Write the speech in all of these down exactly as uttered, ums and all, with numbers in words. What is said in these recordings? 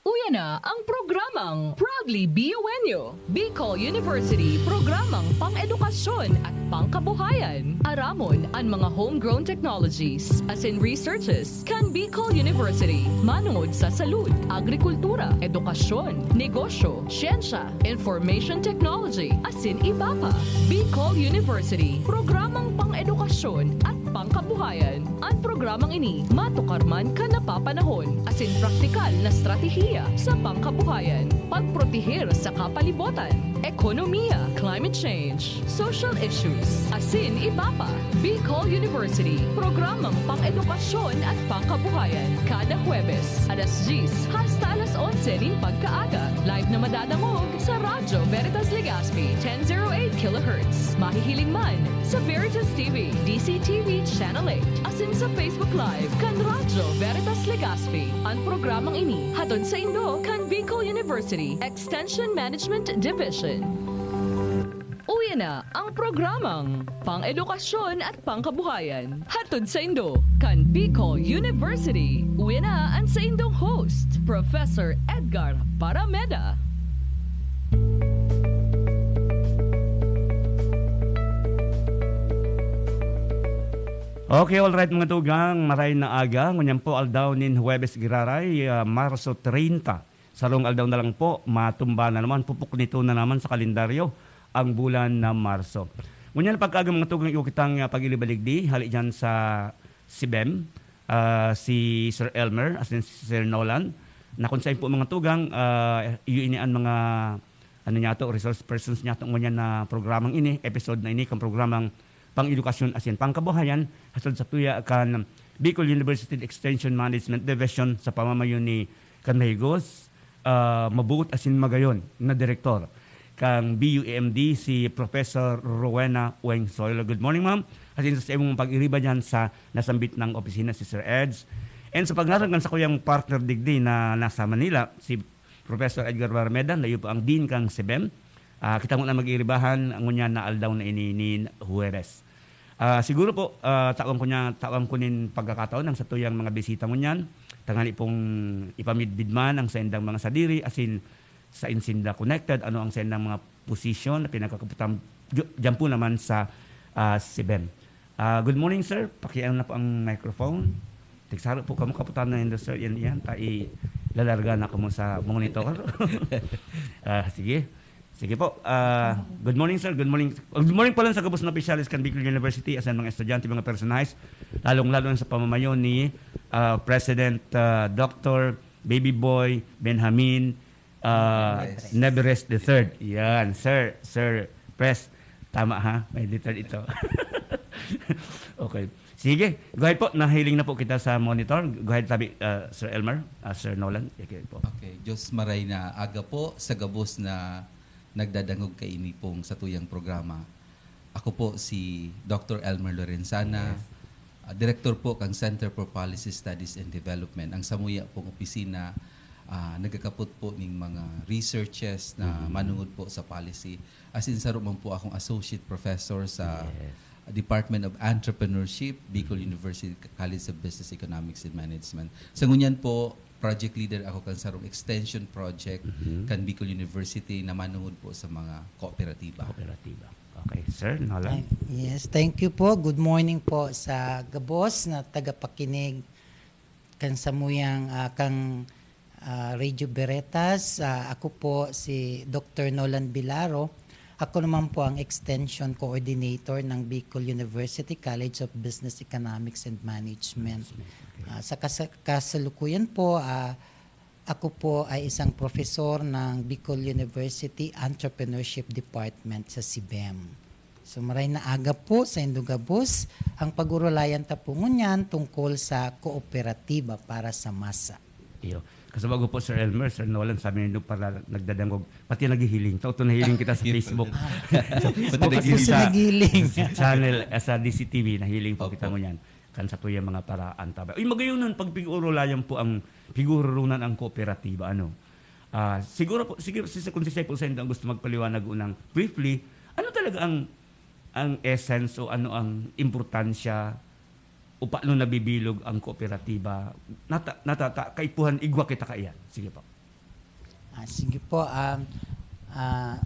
Uya na ang programang Proudly B U N U, Bicol University, programang pang-edukasyon at pangkabuhayan. Aramon an mga homegrown technologies asin researches kan Bicol University, manongod sa salud, agrikultura, edukasyon, negosyo, siyensya, information technology, asin iba pa. Bicol University, programang pang-edukasyon at pangkabuhayan. An programang ini matukar man kan napapanahon asin praktikal na estratehiya sa pangkabuhayan, pagproteher sa kapalibotan, ekonomiya, climate change, social issues, asin iba pa. Bicol University, programang pang-edukasyon at pangkabuhayan, kada Huwebes, alas diyes hasta alas onse nin pagkaaga. Live na madadangog sa Radyo Veritas Legazpi, ten zero eight kilohertz. Mahihiling man sa Veritas T V, D C T V Channel eight, asin sa Facebook Live kan Radyo Veritas Legazpi. An programang ini hatod saindo kan Bicol University Extension Management Division. Uya na ang programang Pang-edukasyon at Pangkabuhayan. Hatod saindo kan Bicol University. Uya na an saindong host, Professor Edgar Parameda. Okay, alright, mga tugang, maray na aga. Ngunyan po, aldaw nin Huwebes giraray, ah, Marso treinta. Sarong aldaw na lang po, matumba na naman, pupuknito na naman sa kalendaryo ang bulan na Marso. Ngunyan, pagkaaga, mga tugang, iyo kitang, ah, pag-ilibaligdi, hali dyan sa CBEM, ah, si Sir Elmer, asin si Sir Nolan, na kung saan po, mga tugang, ah, iyo ini an mga, ano niya to, resource persons niya to, ngunyan na programang ini, episode na ini, kan programang Pang-edukasyon asin Pangkabuhayan, hasod sa tuya kan Bicol University Extension Management Division sa pamamayo ni kan mahigos, ah, mabuot asin magayon na direktor kan B U E M D, si Professor Rowena Weng Soylo. Good morning, ma'am. Asin sa imong pag-iriba diyan sa nasambit na opisina, si Sir Eds. And sa pangaran kan sakuyang partner digdi na nasa Manila, si Professor Edgar Barmeda, na iyo po ang Dean kan CBEM. Ah, kita mo na mag-iribahan, ngunyan na aldaw na ini nin Huwebes. Ah, siguro po, ah, tawan ko niya, tawan ko nin pagkakataon ang satuyang mga bisita ngunyan, tangali pong ipamidbid man ang saindang mga sadiri, asin sa insinda connected, ano ang saindang mga posisyon na pinagkakaputan, diyan po naman sa, ah, CBEM. Ah, good morning, sir. Pakiano na po ang microphone. Tigsaro po kamo, kaputan na yun, sir. Yan, yan. Ta, i-, lalarga na kamo sa monitor. Ah, sige. Sige po. Ah, good morning, sir. Good morning. Good morning pala sa gabos na opisyalis kan Bicol University, asin mga estudyante, mga personahes, lalong-lalo na sa pamamayo ni, ah, President, ah, Doctor Baby Boy Benjamin, ah, Neveres. Neveres the third. Yan, sir. Sir Pres. Tama, ha? May the third ito. Okay. Sige, go ahead po. Nahiling na po kita sa monitor. Go ahead, tabi, ah, Sir Elmer, ah, Sir Nolan. Okay po. Okay. Diyos maray na aga po sa gabos na nagdadangog kaini pong satuyang programa. Ako po si Doctor Elmer Lorenzana, Yes. ah, Director po kang Center for Policy Studies and Development. Ang samuya pong opisina, ah, nagkakapot po ning mga researches na Mhm. manungod po sa policy. As in, saro man po akong associate professor sa Yes. Department of Entrepreneurship, Bicol Mhm. University College of Business, Economics and Management. Sa ngunyan po, project leader ako kan sarong extension project Mhm. kan Bicol University na manungod po sa mga kooperatiba. Kooperatiba. Okay, Sir Nolan? Ay, yes, thank you po. Good morning po sa gabos na tagapakinig kan samuyang, ah, kang, ah, Radio Veritas. Ah, ako po si Doctor Nolan Bilaro. Ako naman po ang Extension Coordinator ng Bicol University College of Business, Economics and Management. Management, okay. Ah, sa kasa-, kasalukuyan po, ah, ako po ay isang profesor ng Bicol University Entrepreneurship Department sa CBEM. So, maray na aga po sa indo gabos. Ang pag-urulayan ta po ngunyan tungkol sa kooperatiba para sa masa. Iyo. Kasabago po, Sir Elmer, Sir Nolan, sabi nindo pala nagdadangog, pati naghihiling. Tao to, nahiling kita sa Iyo. Facebook. Sa Facebook Pati at naghihiling. sa, Naghihiling. sa channel, eh, sa D C T V, nahiling po Opo. kita ngunyan. Kan satuyang mga paraan, taba. Uy, magayon nun, pag pig-urulayan po ang, pig-ururunan ang kooperatiba, ano? Ah, siguro po, sige, si, kung si Sir po sa ang gusto magpaliwanag unang briefly, ano talaga ang, ang essence o ano ang importansya o paano nabibilog ang kooperatiba? Nata-, natata-, kaipuhan, igwa kita kaiyan. Sige po. Ah, sige po, um, ah,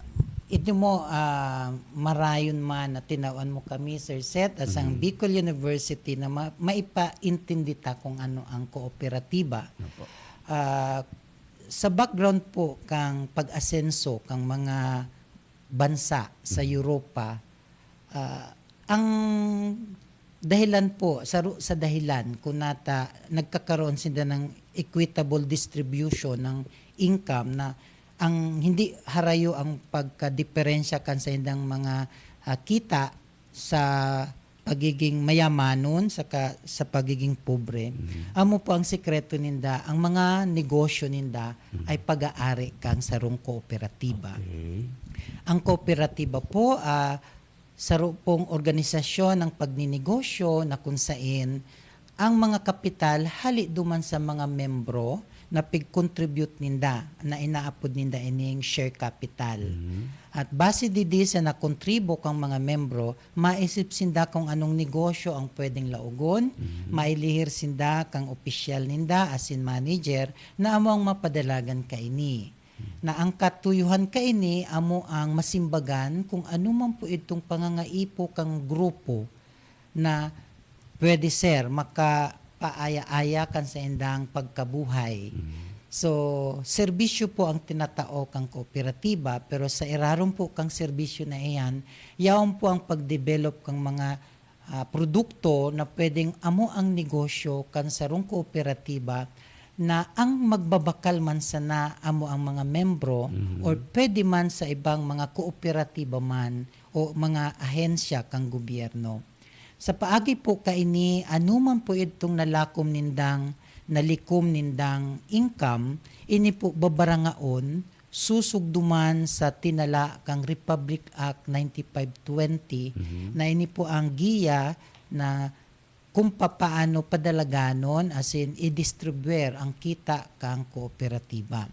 ito mo, ah, marayon man na tinawan mo kami, Sir Seth, as ang Bicol University na ma- maipaintindi ta kung ano ang kooperatiba. Opo. Ah, sa background po kang pag-asenso kang mga bansa sa Europa, ah, ang dahilan po, saro sa dahilan kung nata nagkakaroon sinda ng equitable distribution ng income na ang hindi harayo ang pagkadiperensya kan sa indang mga, ah, kita sa pagiging mayamanon saka sa pagiging pobre. Mhm. Amo po ang sikreto ninda, ang mga negosyo ninda Mhm. ay pag-aari kang sarong kooperatiba. Okay. Ang kooperatiba po, ah, saro pong organisasyon ng pagninegosyo na kung sain ang mga kapital hali duman sa mga membro na pig-contribute ninda na inaapod ninda ining share capital. Mhm. At base didi sa nakontribo kang mga membro, maisip sinda kung anong negosyo ang pwedeng laogon, Mhm. mailihir sinda kang opisyal ninda asin manager na amo ang mapadalagan kaini. Na ang katuyuhan kaini amo ang masimbagan kung ano man po itong pangangaipo kang grupo na pwede, sir, makapaaya-aya kan saindang pagkabuhay. Mhm. So, serbisyo po ang tinatao kang kooperatiba, pero sa irarom po kang serbisyo na iyan, yaon po ang pag-develop kang mga, ah, produkto na pwedeng amo ang negosyo kan sarong kooperatiba na ang magbabakal man sana amo ang mga membro Mhm. or pwede man sa ibang mga kooperatiba man o mga ahensya kang gobyerno. Sa paagi po kaini, anuman po idtong nalakom nindang, nalikom nindang income, ini po babarangaon, susugduman sa tinala kang Republic Act ninety-five twenty, Mhm. na ini po ang giya na kung papaano padalaganon, asin i-distribuer ang kita kang kooperatiba.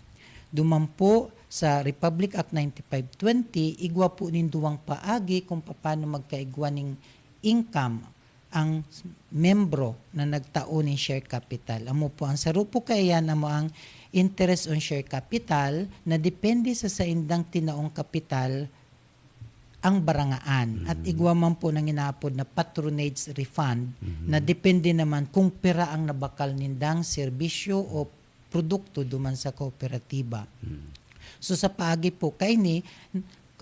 Duman po sa Republic Act ninety-five twenty, igwa po nin duwang paagi kung papaano magkaigwa ning income ang membro na nagtao nin share capital. Amo po, ang saro po kaiyan amo ang interest on share capital na depende sa saindang tinaong kapital ang barangaan. At Mm. igwa man po nang inaapod na patronage refund Mhm. na depende naman kung pira ang nabakal nindang serbisyo o produkto duman sa kooperatiba. Mm. So, sa paagi po kaini,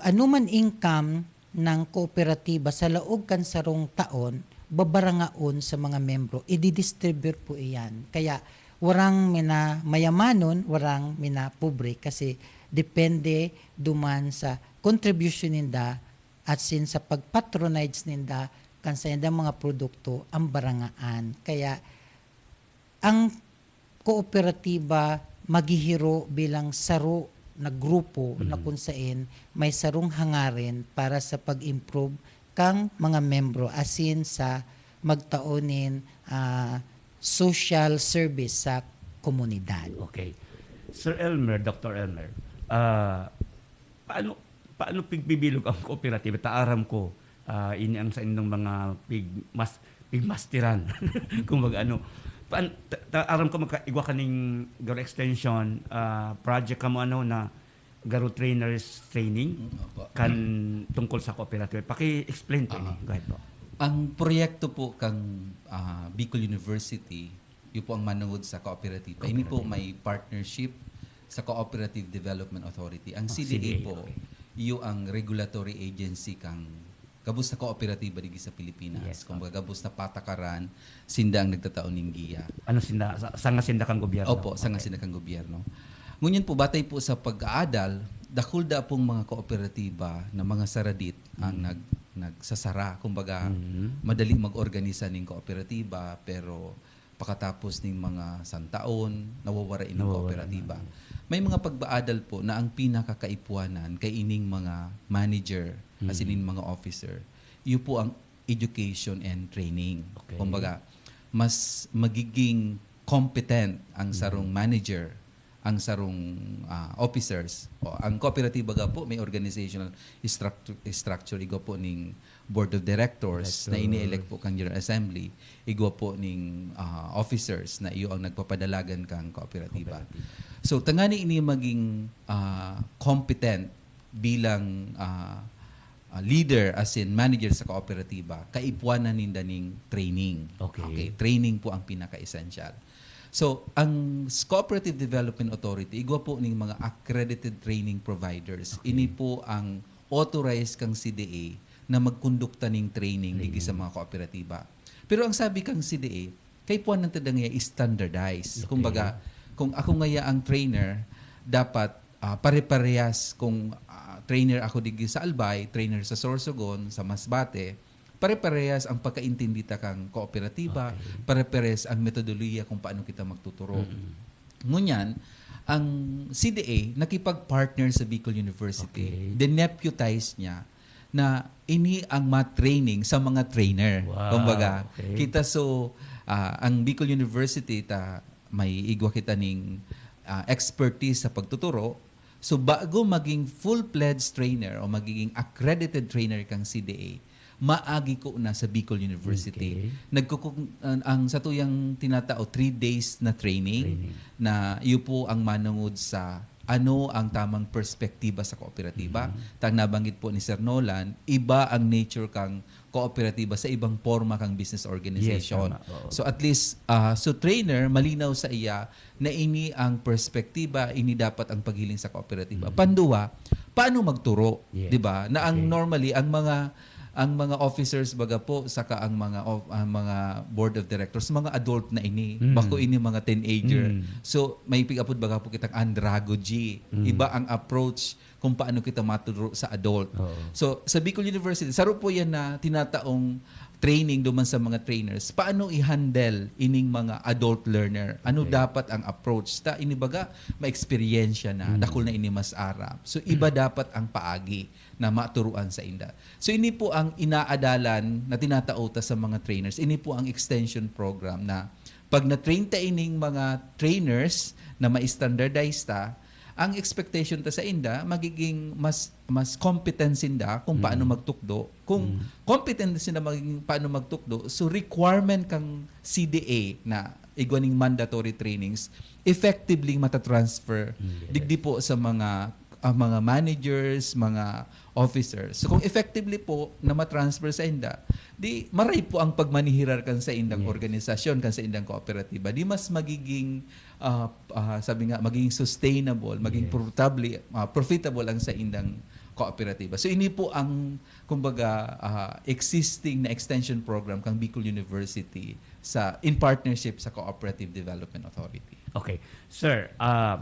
anuman income ng kooperatiba sa laog kan sarong taon, babarangaon sa mga membro, ididistribute po iyan. Kaya, warang mina mayamanon, warang mina pobre, kasi depende duman sa contribution ninda at sin sa pag-patronage ninda kan saindang mga produkto ang barangaan. Kaya, ang kooperatiba maghihiro bilang saro na grupo na Mhm. kung sain may sarong hangarin para sa pag-improve kang mga membro asin sa magtao nin, ah, social service sa komunidad. Okay. Sir Elmer, Doctor Elmer, ah, paano, paano pigbibilog ang kooperatiba? Ta aram ko, ah, ini ang saindong mga pigmas-, pigmasteran. Kumbaga, ano, paan-, ta-, ta-, aram ko magka-, igwa kaning garo extension, ah, project kamo, ano, na garo trainers training Mm, opo. kan tungkol sa kooperatiba. Paki-explain po ini. Aha. Go ahead po. Ang proyekto po kang, ah, Bicol University, yun po ang manungod sa kooperatiba. Ini po Kooperatiba. may partnership sa Cooperative Development Authority. Ang Ah, C D A C D A, po, okay. iyo ang regulatory agency kang gabos na kooperatiba digdi sa Pilipinas. Yes, Kung okay. gabos na patakaran, sinda ang nagtatao ning giya. Ano sinda? Sa, sanga sinda kang gobyerno? Opo, sanga Okay. sinda kang gobyerno. Ngunyan po, batay po sa pag-aadal, dakul da pong mga kooperatiba na mga saradit ang Mm. nag-, nagsasara. Kumbaga, Mm. madali mag-organisa ning kooperatiba, pero pakatapos ning mga santaon, nawawara ining Nawawara kooperatiba. na. May mga pagbaadal po na ang pinakakaipuanan kay ining mga manager, as in, Mm. ining mga officer, iyo po ang education and training. Okay. Kumbaga, mas magiging competent ang sarong Mm. manager ang sarong, ah, officers. O, ang kooperatiba ga po may organizational structu-, structure, igwa po ning board of directors na Director. ini-elect po kang General Assembly, igwa po ning, ah, officers na iyo ang nagpapadalagan kang kooperatiba. Kooperatiba. So, tangani ini maging, ah, competent bilang, ah, ah, leader, as in manager sa kooperatiba, kaipuanan ninda ning training. Okay. Okay, training po ang pinaka-essential. So, ang s-, Cooperative Development Authority, igwa po ning mga accredited training providers. Okay. Ini po ang authorized kang C D A na magkondukta ning training digdi sa Training. mga kooperatiba. Pero ang sabi kang C D A, kaipuanan ta ngaya standardize. Okay. Kumbaga, kung ako ngaya ang trainer, dapat, ah, pare-parehas. Kung, ah, trainer ako digdi sa Albay, trainer sa Sorsogon, sa Masbate, pare-parehas ang pagkaintindi ta kang kooperatiba, Okay. pare-parehas ang metodolohiya kung paano kita magtuturo. Mm. Ngunyan, ang C D A nakipag-partner sa Bicol University. Okay. Dineputize niya na ini ang ma-training sa mga trainer. Wow, Kumbaga, okay. kita so, ah, ang Bicol University ta may igwa kita ning, ah, expertise sa pagtuturo. So, bago maging full-fledged trainer o magiging accredited trainer kang C D A, maagi ko na sa Bicol University. Okay. Nagkukung-, ang, ang satuyang tinatao, three days na training, Training. na iyo po ang manungod sa ano ang tamang perspektiba sa kooperatiba. Mhm. Tang nabanggit po ni Sir Nolan, iba ang nature kang kooperatiba sa ibang porma kang business organization. Yes, tama. Oo. So at least, ah, so trainer, malinaw sa iya na ini ang perspektiba, ini dapat ang paghiling sa kooperatiba. Mhm. Panduwa, paano magturo? Yes. Di ba? Na ang Okay. normally, ang mga, ang mga officers baga po, saka ang mga of-, ang mga board of directors, mga adult na ini. Mm. Bako ini mga teenager. Mm. So, may pig-apod baga po kitang andragogy. Mm. Iba ang approach kung paano kita matuturo sa adult. Oo. So, sa Bicol University, saro po yan na tinataong training duman sa mga trainers. Paano i-handle ining mga adult learner? Ano Okay. dapat ang approach? Ta, ini baga, ma-eksperyensya na, Mm. dakul na ini mas aram. So, iba dapat ang paagi na maturuan sa inda. So, ini po ang inaadalan na tinatao ta sa mga trainers. Ini po ang extension program na pag na-train ta ining mga trainers na ma-standardize ta, ang expectation ta sa inda, magiging mas, mas competent sinda kung paano Mm. magtukdo. Kung Mm. competent sinda magiging paano magtukdo, so requirement kang C D A na igwa ning mandatory trainings, effectively matatransfer Mm, yes. digdi po sa mga, ah, mga managers, mga officers. So, kung effectively po na matransfer sa inda, di maray po ang pagmanihirar kan sa indang Yes. organisasyon, kan sa indang kooperatiba. Di mas magiging, ah, ah, sabi nga, magiging sustainable, maging Yes. profitable, ah, profitable ang sa indang kooperatiba. So, ini po ang, kumbaga, ah, existing na extension program kang Bicol University sa, in partnership sa Cooperative Development Authority. Okay. Sir, ah,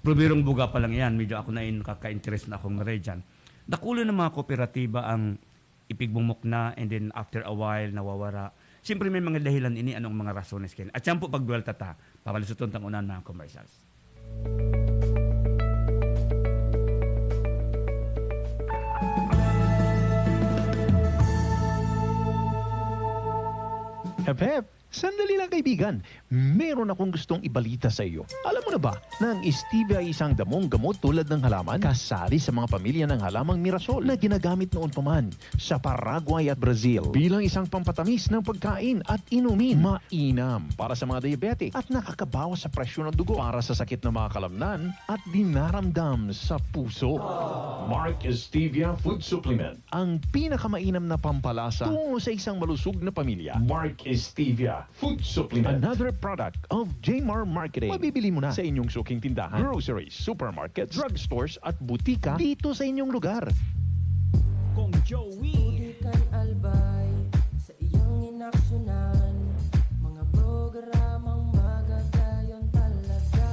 primerong buga pa lang yan, medyo ako na in, kaka-interest na akong maray dyan. Dakula ng mga kooperatiba ang ipigmumukna and then after a while, nawawara. Siyempre may mga dahilan ini, anong mga rasones kayan. At yan po pagduwelta ta, papalusuton tang unan mga commercials. Hep, hep! Sandali lang, kaibigan. Meron akong gustong ibalita sa iyo. Alam mo na ba na ang stevia ay isang damong gamot tulad ng halaman? Kasali sa mga pamilya ng halamang mirasol na ginagamit noon pa man sa Paraguay at Brazil bilang isang pampatamis ng pagkain at inumin. Mainam para sa mga diabetic at nakakabawas sa presyon ng dugo. Para sa sakit ng mga kalamnan at dinaramdam sa puso. Mark Stevia Food Supplement. Ang pinakamainam na pampalasa tungo sa isang malusog na pamilya. Mark Stevia Food Supplement. Another product of J M R Marketing. Mabibili mo na sa inyong suking tindahan, groceries, supermarkets, drugstores, at butika dito sa inyong lugar. Kong Joey. Tutukan albay sa iyang inaksyonan. Mga programang magagayon talaga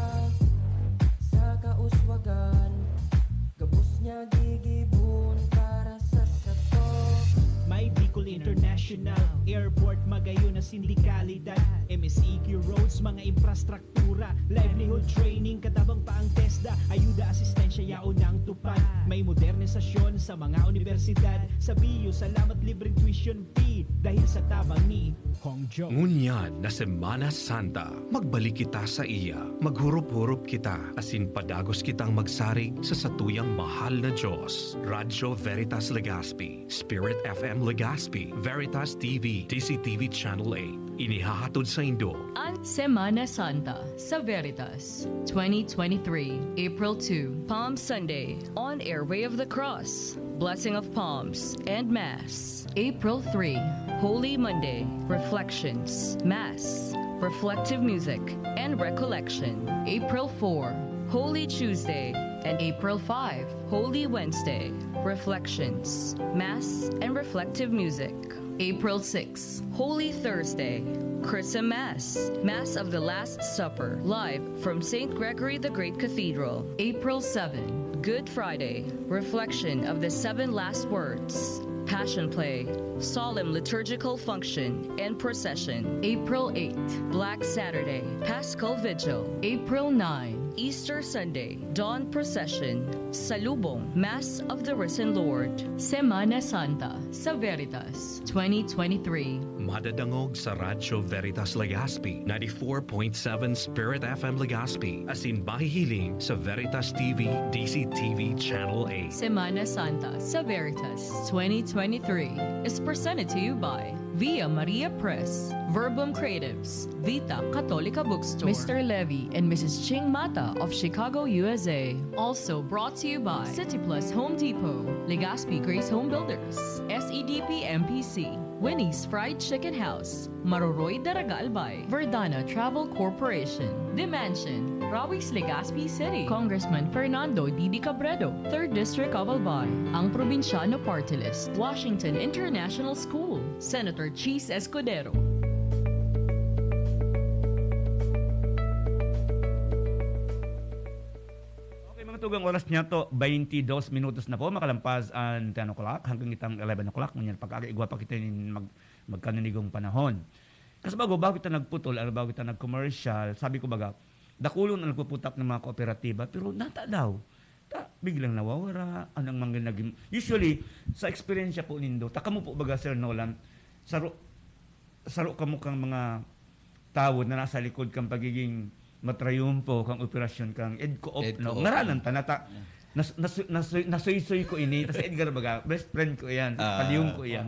sa kauswagan. Gabos niya gigibon para sa sato. May Bicol International Airport, magayon na sindikalidad, M S E Q roads, mga infrastruktura, livelihood training, katabang pa ang TESDA, ayuda, asistensya, yaon ang tupad. May modernisasyon sa mga unibersidad, sa B U, salamat libreng tuition fee. Dahil sa tabang ni Kong Joe. Ngunyan na Semana Santa, magbalik kita sa iya. Maghurop-hurop kita, asin padagos kitang magsarig sa satuyang mahal na Diyos. Radyo Veritas Legazpi, Spirit F M Legazpi, Veritas T V, D C T V Channel eight. Inihahatod sa indo. An Semana Santa sa Veritas, twenty twenty-three, April two, Palm Sunday, on Airway of the Cross, Blessing of Palms, and Mass. April three, Holy Monday, Reflections, Mass, Reflective Music, and Recollection. April four, Holy Tuesday, and April five, Holy Wednesday, Reflections, Mass, and Reflective Music. April six, Holy Thursday, Chrism Mass, Mass of the Last Supper, live from Saint Gregory the Great Cathedral. April seven, Good Friday, Reflection of the Seven Last Words, Passion Play, Solemn Liturgical Function and Procession. April eight, Black Saturday, Paschal Vigil. April nine, Easter Sunday, Dawn Procession, Salubong, Mass of the Risen Lord. Semana Santa sa Veritas, twenty twenty-three. Madadangog sa Radyo Veritas Legazpi, ninety-four point seven Spirit F M Legazpi, asin mahihiling sa Veritas T V, D C T V Channel eight. Semana Santa sa Veritas twenty twenty-three is presented to you by Via Maria Press, Verbum Creatives, Vita Catholica Bookstore, Mister Levy and Missus Ching Mata of Chicago, U S A. Also brought to you by City Plus Home Depot, Legazpi Grace Home Builders, S E D P M P C, Winnie's Fried Chicken House, Maroroy Daraga Albay, Verdana Travel Corporation, The Mansion, Rawis Legazpi City, Congressman Fernando Didi Cabredo, Third District of Albay, Ang Probinsyano Party List, Washington International School, Senator Cheese Escudero. Okay, mga tugang, oras niya to, twenty-two minutos na po, makalampas ang ten o'clock hanggang itang eleven o'clock. Ngunyan, pag-aga, igwa pa kita nin mag, magkanunigong panahon. Kasi bago, bago kita nagputol, ano, bago kita nag-commercial, sabi ko baga, dakulon ang nagpuputak ng mga kooperatiba, pero nata daw, ta, biglang nawawara, anong mga naging, usually, sa eksperyensya po nindo, ta kamo po baga, Sir Nolan, saro, saro kamo kang mga tawo na nasa likod kang pagiging matrayumpo kang operasyon kang EDCO-OP, no? EDCO-OP. Ngaranan ta na ta, nas, nas, nas, nasuysoy ko ini, tas Edgar baga, best friend ko iyan, tas Ah. paliyong ko iyan.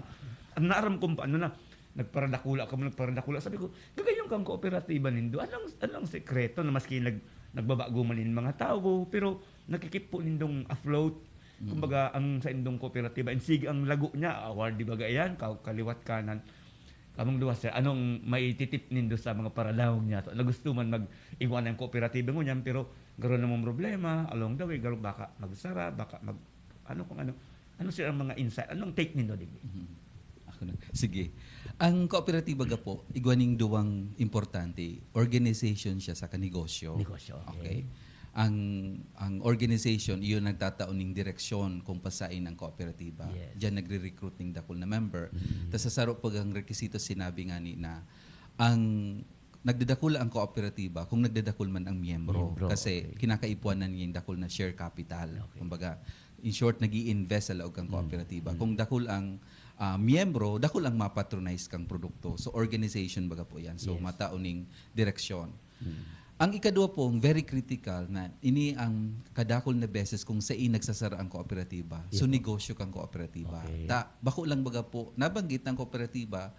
Ang naaram kong paano na, nagparadakula kamo, nagparadakula. Sabi ko, gagayong kang kooperatiba nindo, anong, anong sekreto na maski nag, nagbabago man in mga tawo, pero nakikip po nindong afloat. Kumbaga, ang sa indong kooperatiba, and sige ang lago niya, award, di ba, gaiyan, ka, kaliwat kanan. Kamong duwa, sir, anong maititip nindo sa mga paradahong niya? So, na gusto man mag-igwa ng kooperatiba ngunyan, pero garo namang problema, along the way, garo baka magsara, baka mag, ano kung ano. Ano, sir, ang mga insight? Anong take nindo, digdi? Mhm. Ako na. Sige. Ang kooperatiba ga po, igwa ning duwang importante. Organization siya sa kanegosyo. Negosyo, okay. Okay. Ang ang organization, iyon nagtatao ning direksyon kung pasain ang kooperatiba. Yes. Diyan nagre-recruit ning dakul na member. Mhm. Tas sa saro pag ang rekisito sinabi nga ni na ang nagdadakula ang kooperatiba kung nagdadakul man ang miyembro. Miyembro, Kasi okay. kinakaipuanan niya yung dakul na share capital. Okay. Kumbaga, in short, nag invest sa laog kang Mm. kooperatiba. Mm. Kung dakul ang ah, miyembro, dakul ang mapatronize kang produkto. So, organization baga po yan. So, Yes. matao ning direksyon. Mm. Ang ikaduwa po, very critical na ini ang kadakul na beses kung sain nagsasara ang kooperatiba. So, Yeah. negosyo kang kooperatiba. Okay. Ta, bako lang baga po, nabanggit ang kooperatiba,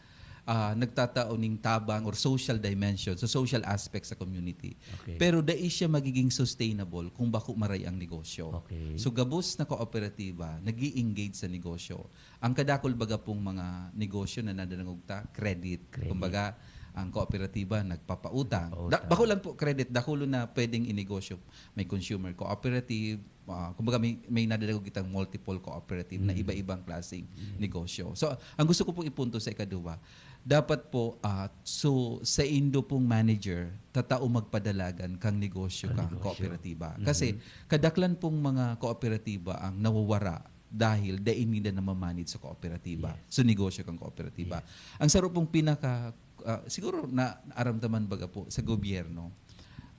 ah, nagtatao ning tabang or social dimension, so social aspect sa community. Okay. Pero dai siya magiging sustainable kung bako maray ang negosyo. Okay. So, gabos na kooperatiba, nag engage sa negosyo. Ang kadakol baga pong mga negosyo na nadadangog ta, credit. Credit. Kumbaga, ang kooperatiba nagpapautang. Pautang. Da, bako lang po credit, dakulo na pwedeng inegosyo. May consumer cooperative, ah, kumbaga may, may nadadangog kitang multiple cooperative na Mm. iba-ibang klaseng Mm. negosyo. So, ang gusto ko pong ipunto sa ikaduwa, dapat po, ah, so, sa indo pong manager, tatao magpadalagan kang negosyo, Kang kang negosyo. kooperatiba. Mhm. Kasi, kadaklan pong mga kooperatiba ang nawawara dahil dai nila namamanage sa kooperatiba. Yes. So, negosyo kang kooperatiba. Yes. Ang saro pong pinaka, ah, siguro na naaramdaman baga po sa gobyerno,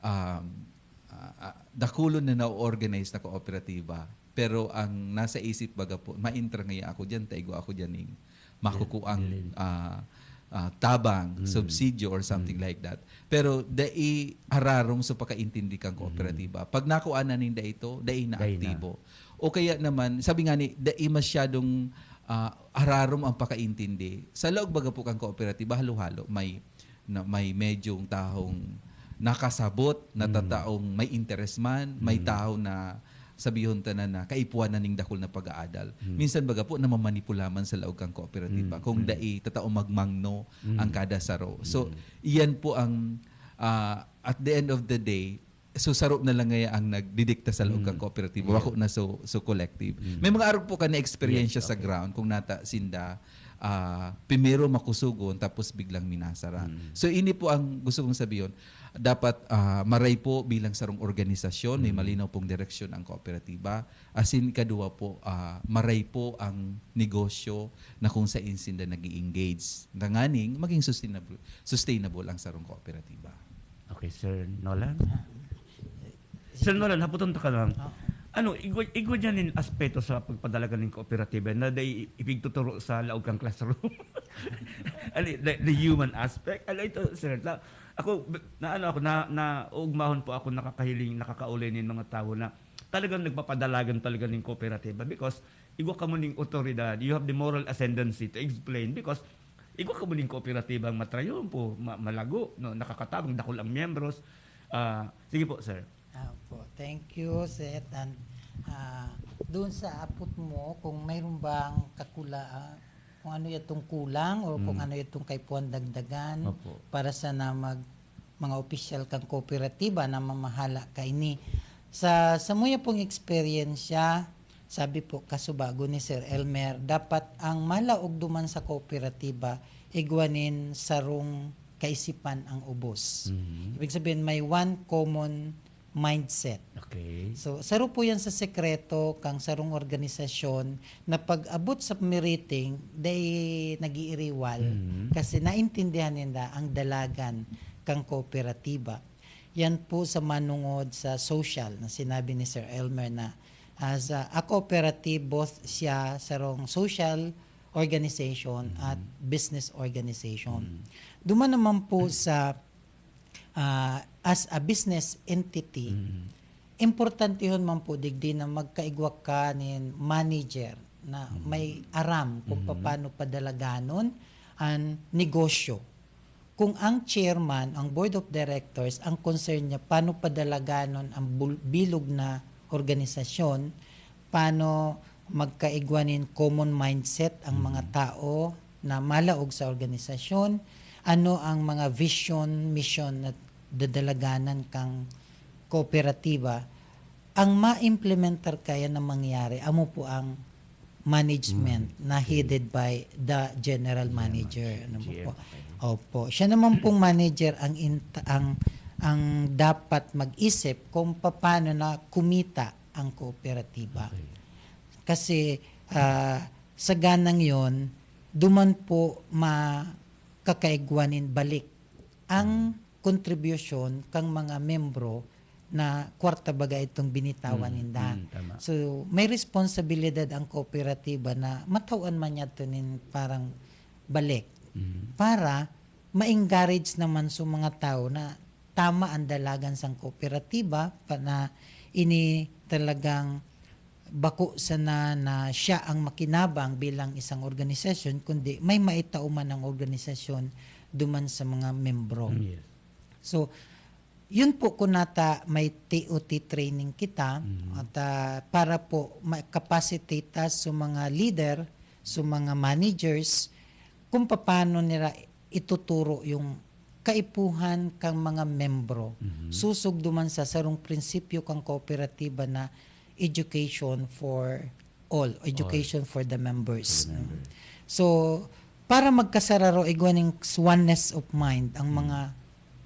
um, ah, ah, dakulon na na-organize na kooperatiba. Pero ang nasa isip baga po, maintra ngaya ako diyan, ta igwa ako diyan ning makukuang, ah, ah, tabang, subsidyo or something like that. Pero dai ararom sa pakaintindi kan kooperatiba. Pag nakuha na ninda ito, dai na aktibo. O kaya naman, sabi nga ni, dai masyadong, ah, ararom ang pakaintindi. Sa laog baga po kan kooperatiba, halo-halo. May, na, may medyong tahong nakasabot, na tataong may interes man, may tao na sabihon ta na, na kaipuhan na ning dakul na pag-aadal. Minsan baga po, namamanipula man sa laog kan kooperatiba. Kung dai tataong magmangno ang kada saro. So, iyan po ang, ah, at the end of the day, so saro na lang ngaya ang nagdidikta sa laog kan kooperatiba. Wako na so, so collective. May mga arog po ka na eksperyensya sa ground kung nata sinda, ah, primero makusugon tapos biglang minasara. So, ini po ang gusto kong sabihon. Dapat, ah, maray po bilang sarong organisasyon, may malinaw pong direksyon ang kooperatiba. Asin ikaduwa po, ah, maray po ang negosyo na kung saan sinda nag-i-engage. Tanganing maging sustainable, sustainable ang sarong kooperatiba. Okay, Sir Nolan. Sir Nolan, haputon ta ka lang. Ano, igwa, igwa dyan yung aspeto sa pagpadalagan ng kooperatiba na dai ipigtuturo sa laog kang classroom? Ano, the, the human aspect? Ano ito, sir? Na, ako, na ano ako, na, na uugmahon po ako nakakahiling, nakakauli nin mga tao na talagang nagpapadalagan talaga ng kooperatiba because igwa ka mo ning otoridad, you have the moral ascendancy to explain because igwa ka mo ning kooperatibang matrayumpo, ma- malago, no, nakakatabang, dakul ang miyembros. Ah, sige po, sir. Opo. Thank you, Seth. And, ah, doon sa apot mo, kung mayroon bang kakula, ah, kung ano itong kulang o kung ano itong kaipuhan dagdagan Opo. para sa na mag, mga opisyal kang kooperatiba na mamahala kaini. Sa samuya pong eksperyensya, sabi po kasubago ni Sir Elmer, dapat ang malaog duman sa kooperatiba, igwa nin sarong kaisipan ang ubos. Mhm. Ibig sabihin, may one common mindset. Okay. So, saro po yan sa sekreto kang sarong organisasyon na pag-abot sa meriting, dai nag-iiriwal Mhm. kasi naintindihan ninda ang dalagan kang kooperatiba. Yan po sa manungod sa social na sinabi ni Sir Elmer na as a, a cooperative, both siya sarong social organization at business organization. Duman naman po sa ah, as a business entity, Mhm. importantehon man po digdi na magkaigwa ka nin manager na may aram kung paano padalaganon ang negosyo. Kung ang chairman, ang board of directors, ang concern niya paano padalaganon ang bul- bilog na organisasyon, paano magkaigwa nin common mindset ang mga tao na malaog sa organisasyon, ano ang mga vision, mission na dadalaganan kang kooperatiba, ang ma-implementar kaya na mangyari, amo po ang management na headed by the general manager. Ano po? Opo. Siya naman pong manager ang int- ang ang dapat mag-isip kung paano na kumita ang kooperatiba. Kasi ah, sa ganang yon, duman po makakaigwa nin balik ang kontribusyon kang mga membro na kwarta baga itong binitawan ninda. Mm, tama. So, may responsibilidad ang kooperatiba na matawan man niya nin parang balik Mm. para ma-encourage naman sa mga tao na tama ang dalagan sang kooperatiba pa na ini talagang bako sana na siya ang makinabang bilang isang organisasyon, kundi may maitao man ang organisasyon duman sa mga membro. Yes. So, yun po kung nata may T O T training kita Mhm. at ah, para po ma-capacitate ta sa mga leader, sa mga managers, kung paano nila ituturo yung kaipuhan kang mga membro. Mhm. Susog duman sa sarong prinsipyo kang kooperatiba na education for all, education for the members. For the member. So, para magkasararo, igwa ning oneness of mind ang mga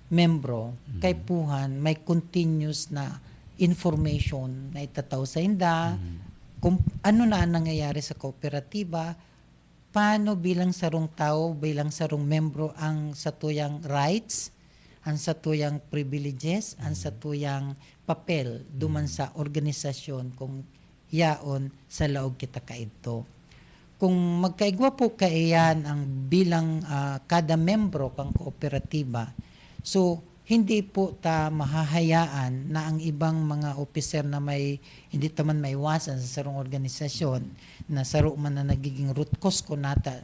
membro, kaipuhan, may continuous na information na itatao sa inda, kung ano na ang nangyayari sa kooperatiba, paano bilang sarong tao, bilang sarong membro ang satuyang rights, ang satuyang privileges, ang satuyang papel duman sa organisasyon kung yaon sa laog kita kaidto. Kung magkaigwa po kaiyan ang bilang, ah, kada membro kan kooperatiba, so hindi po ta mahahayaan na ang ibang mga opisyal na may, hindi ta man maiwasan sa sarong organisasyon na saro man na nagiging root cause ko nata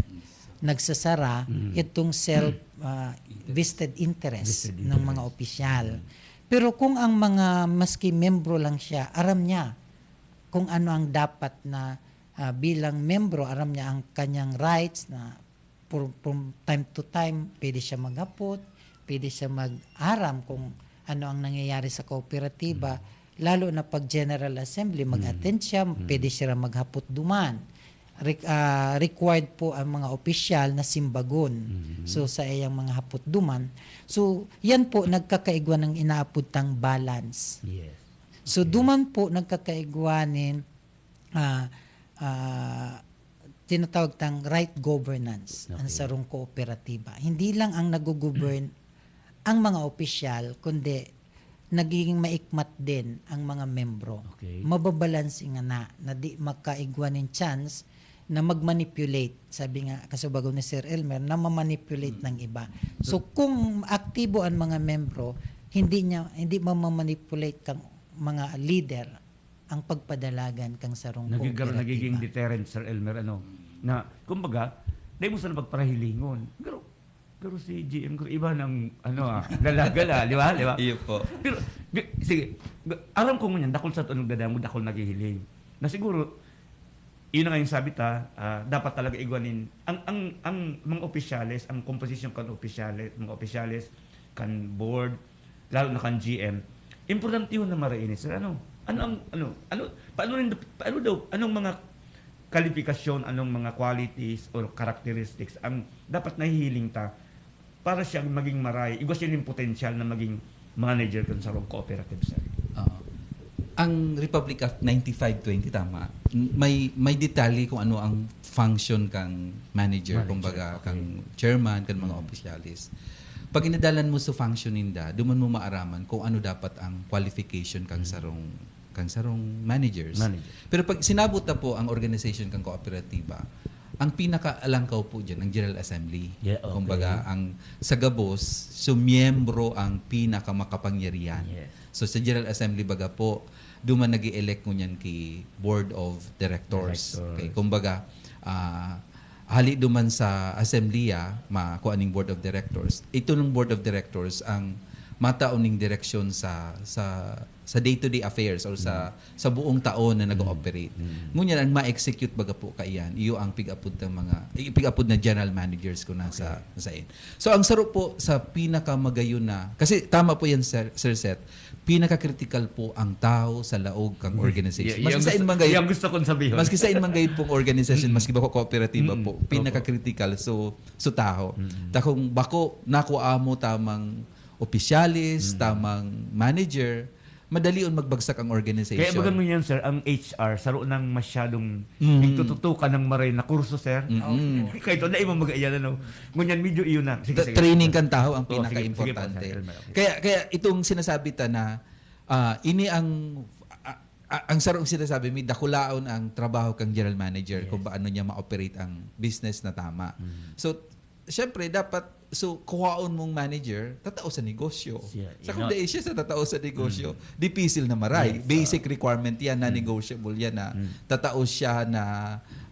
nagsasara, Mm. itong self, ah, vested interest Vested ng mga interest. opisyal. Mm. Pero kung ang mga maski membro lang siya, aram niya kung ano ang dapat na, ah, bilang membro, aram niya ang kanyang rights na from, from time to time, pwede siya maghapot, pwede siya mag-aram kung ano ang nangyayari sa kooperatiba, Mm. lalo na pag General Assembly, mag-attend Mm. siya, Mm. pwede siya maghapot duman. Re-, ah, required po ang mga opisyal na simbagon. Mm. So, sa iyang mga hapot duman. So, yan po, nagkakaigwa ng inaapod tang balance. Yes. So, Okay. duman po, nagkakaigwa nin, ah, ah, tinatawag tang right governance ang Okay. sarong kooperatiba. Hindi lang ang nag-govern ang mga opisyal, kundi nagiging maikmat din ang mga membro. Okay. Mababalanse ngana na di makaigwa nin chance na mag-manipulate. Sabi nga, kasubago ni Sir Elmer, na ma-manipulate Mm. ng iba. So, So, kung aktibo ang mga membro, hindi niya, hindi mamamanipulate kang mga leader ang pagpadalagan kang sarong Nagig-, kooperatiba. nagiging deterrent, Sir Elmer, ano, na, kumbaga, dahil mo sana pagparahilingon. Pero, pero si G M ko, iba ng, ano, ah, gala-gala, di ba? Di ba? Iyo po. Pero, g-, sige, g-, aram ko ngunyan, dakul sa tunog dadamo, dakul naghihiling. Na siguro, yun na nga yung sabi ta, ah, dapat talaga igwa nin, ang, ang, ang mga opisyales, ang komposisyon kan opisyales, mga opisyales, kan board, lalo na kan G M, importante yun na marainis. Ano? Ano ang, ano, ano, paano rin, paano daw, anong mga kalifikasyon, anong mga qualities or characteristics ang dapat nahihiling ta para siya maging maray? Igwa siya yung potensyal na maging manager kan sarong cooperative, sir. Oo. Ang Republic Act ninety-five twenty, tama. May, may detalye kung ano ang function kang manager, Manager, kumbaga, okay. kang chairman, kang mga Mm. opisyalis. Pag inadalan mo sa function ninda, duman mo maaraman kung ano dapat ang qualification kang Mm. sarong, kang sarong managers. Manager. Pero pag sinabot na po ang organization kang kooperatiba, ang pinakaalangkaw po dyan, ang General Assembly. Yeah, okay. Kumbaga, ang sa gabos, so miyembro ang pinakamakapangyarihan. Yes. So, sa General Assembly baga po, duman nag-i-elect ngunyan ki Board of Directors. Directors. Okay, kumbaga, ah, hali duman sa Assembly, ah, ma-, kung aning Board of Directors. Ito ng Board of Directors ang matao ning direksyon sa, sa, sa day-to-day affairs or sa, Mm. sa buong taon na Mm. nag-ooperate. Mm. Ngunyan, ang ma-execute baga po kaiyan, iyo ang pig-apod ng mga, pig-apod na general managers ko na sa, Okay. sa in. So, ang saro po sa pinakamagayon na, kasi tama po yan, Sir, Sir Seth, pinaka-critical po ang tao sa laog kang Mm. organization. Yeah, Maski yan sa gusto, inman gayon, yan gusto kong sabihin. maski sa inman gayon pong organization, Mm. maski bako kooperatiba Mm. po, Opo. pinaka-critical. So, so tao. Mm. Ta kung bako, nakuha mo tamang opisyalis, Mm. tamang manager, madali on magbagsak ang organization. Kaya baga ngunyan, sir, ang H R, saro nang masyadong Mm. nagtututukan ng maray na kurso, sir. Mm-mm. Kahit wala imong mag-iyan, ano. Ngunyan, medyo iyon na. Sige, Ta-, sige. training kan tao ang Oo, sige, sige po, pinaka-importante. sir. Elmer, okay. Kaya, kaya itong sinasabi ta na, ah, ini ang, a-, a-, ang sarong sinasabi, may dakulaon ang trabaho kang general manager Yes. kung paano niya ma-operate ang business na tama. Mm. So, syempre, dapat, so, kuhaon mong manager, tatao sa negosyo. Siya, Sa you kung know. dai siya sa tatao sa negosyo, Mm. dipisil na maray. Yes, Basic ah. requirement yan, na Mm. negotiable yan, na Mm. tatao siya na,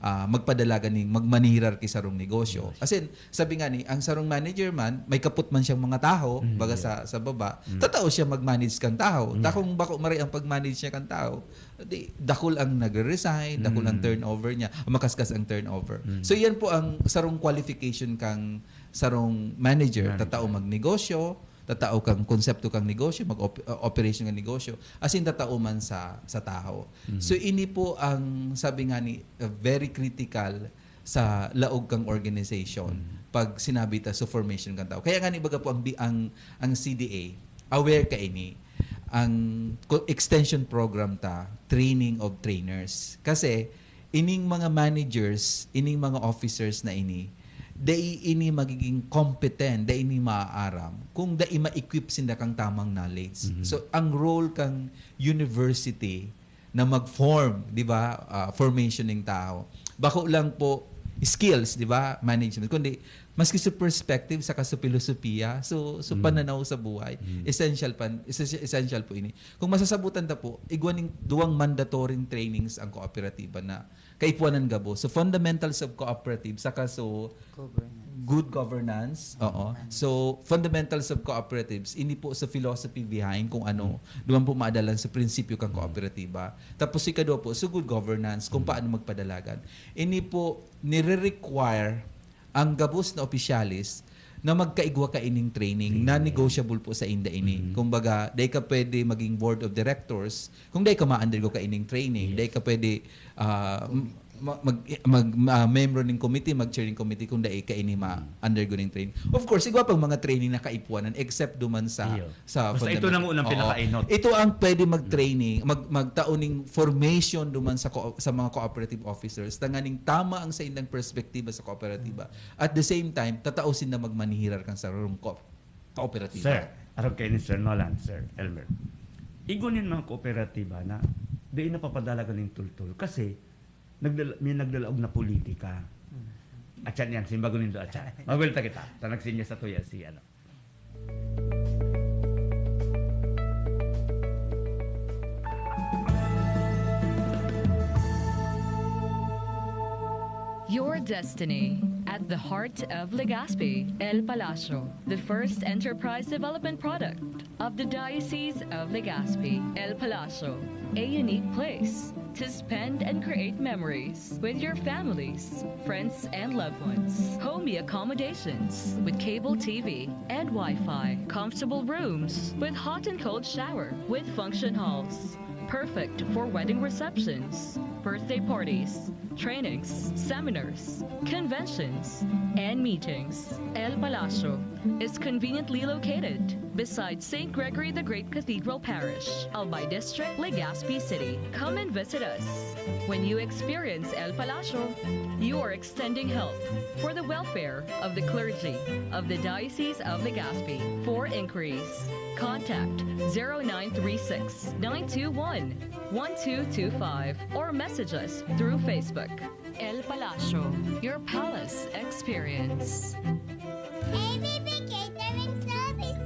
ah, magpadalagan ni, magmanirar ki sarong negosyo. Yes. As in, sabi nga ni, ang sarong manager man, may kapot man siyang mga taho, Mm, baga yeah. sa, sa baba, Mm. tatao siya mag-manage kang taho. Yeah. Ta kung bako maray ang pag-manage niya kang taho, di, dakul ang nagre-resign, dakul ang Mm. turnover niya, makaskas ang turnover. Mm. So, yan po ang sarong qualification kang sarong manager. Manager. Tatao magnegosyo, tatao kang konsepto kang negosyo, mag-op-, uh, operation kang negosyo, as in tatao man sa, sa taho. Mm. So, ini po ang, sabi nga ni, uh, very critical sa laog kang organization Mm. pag sinabi ta sa formation kang tao. Kaya nga ni baga po ang bi-, ang, ang C D A, aware kaini, ang ko-, extension program ta, training of trainers. Kasi ining mga managers, ining mga officers na ini, dai ini magiging competent, dai ini maaaram kung dai ma-equip sinda kang tamang knowledge. Mhm. So, ang role kang university na mag-form, di ba, ah, formation ning tao. Bako lang po skills, di ba? Management. Kundi, maski sa perspective, saka sa filosofiya, so, so pananaw sa buhay, essential pan, essential, essential po ini. Kung masasabutan ta po, igwa ning duwang mandatory trainings ang kooperatiba na kaipuanan gabos. So, fundamentals of cooperative, saka so, good governance. Oo. So, fundamentals of cooperatives, ini po sa philosophy behind kung ano, duman po maadalan sa prinsipyo kan kooperatiba. Tapos, ikadwa po, so good governance, kung paano magpadalagan. Ini po, nire-require ang gabos na opisyalis na magkaigwa kaining training, non-negotiable po sa inda ini. Kumbaga, dai ka pwede maging board of directors kung dai ka ma-undergo kaining training. Dai ka pwede ah, m-, ma-, mag, mag, ma-, membro ning committee, mag-chair ning committee kung dai ka ini ma-undergo ning training. Of course, igwa pang mga training na kaipuanan except duman sa, Iyo. sa Basta ito fundamental. na muna ang Oo. pinakainot. Ito ang pwede mag-training, mag-, magtao ning formation duman sa ko-, sa mga cooperative officers. Tanganing tama ang sa indang perspektiba sa kooperatiba. At the same time, tatao sinda magmanihirar kan sarong ko-, kooperatiba. Sir, arog kaini, Sir Nolan, Sir Elmer. Igwa nin mga kooperatiba na dai napapadalagan nin tultol kasi nagdala-, may nagdalaog na politika. Atyan yan, simbagon nindo, atyan. Mabelta kita. Ta nagsinya sa tuya si, ano. Your destiny at the heart of Legazpi, El Palacio, the first enterprise development product of the Diocese of Legazpi, El Palacio, a unique place to spend and create memories with your families, friends, and loved ones. Homey accommodations with cable T V and Wi-Fi. Comfortable rooms with hot and cold shower with function halls. Perfect for wedding receptions, birthday parties, trainings, seminars, conventions, and meetings. El Palacio is conveniently located beside Saint Gregory the Great Cathedral Parish, Albay District, Legazpi City. Come and visit us. When you experience El Palacio, you are extending help for the welfare of the clergy of the Diocese of Legazpi. For inquiries, contact zero nine three six, nine two one, one two two five or message us through Facebook. El Palacio, your palace experience. A V P Catering Services.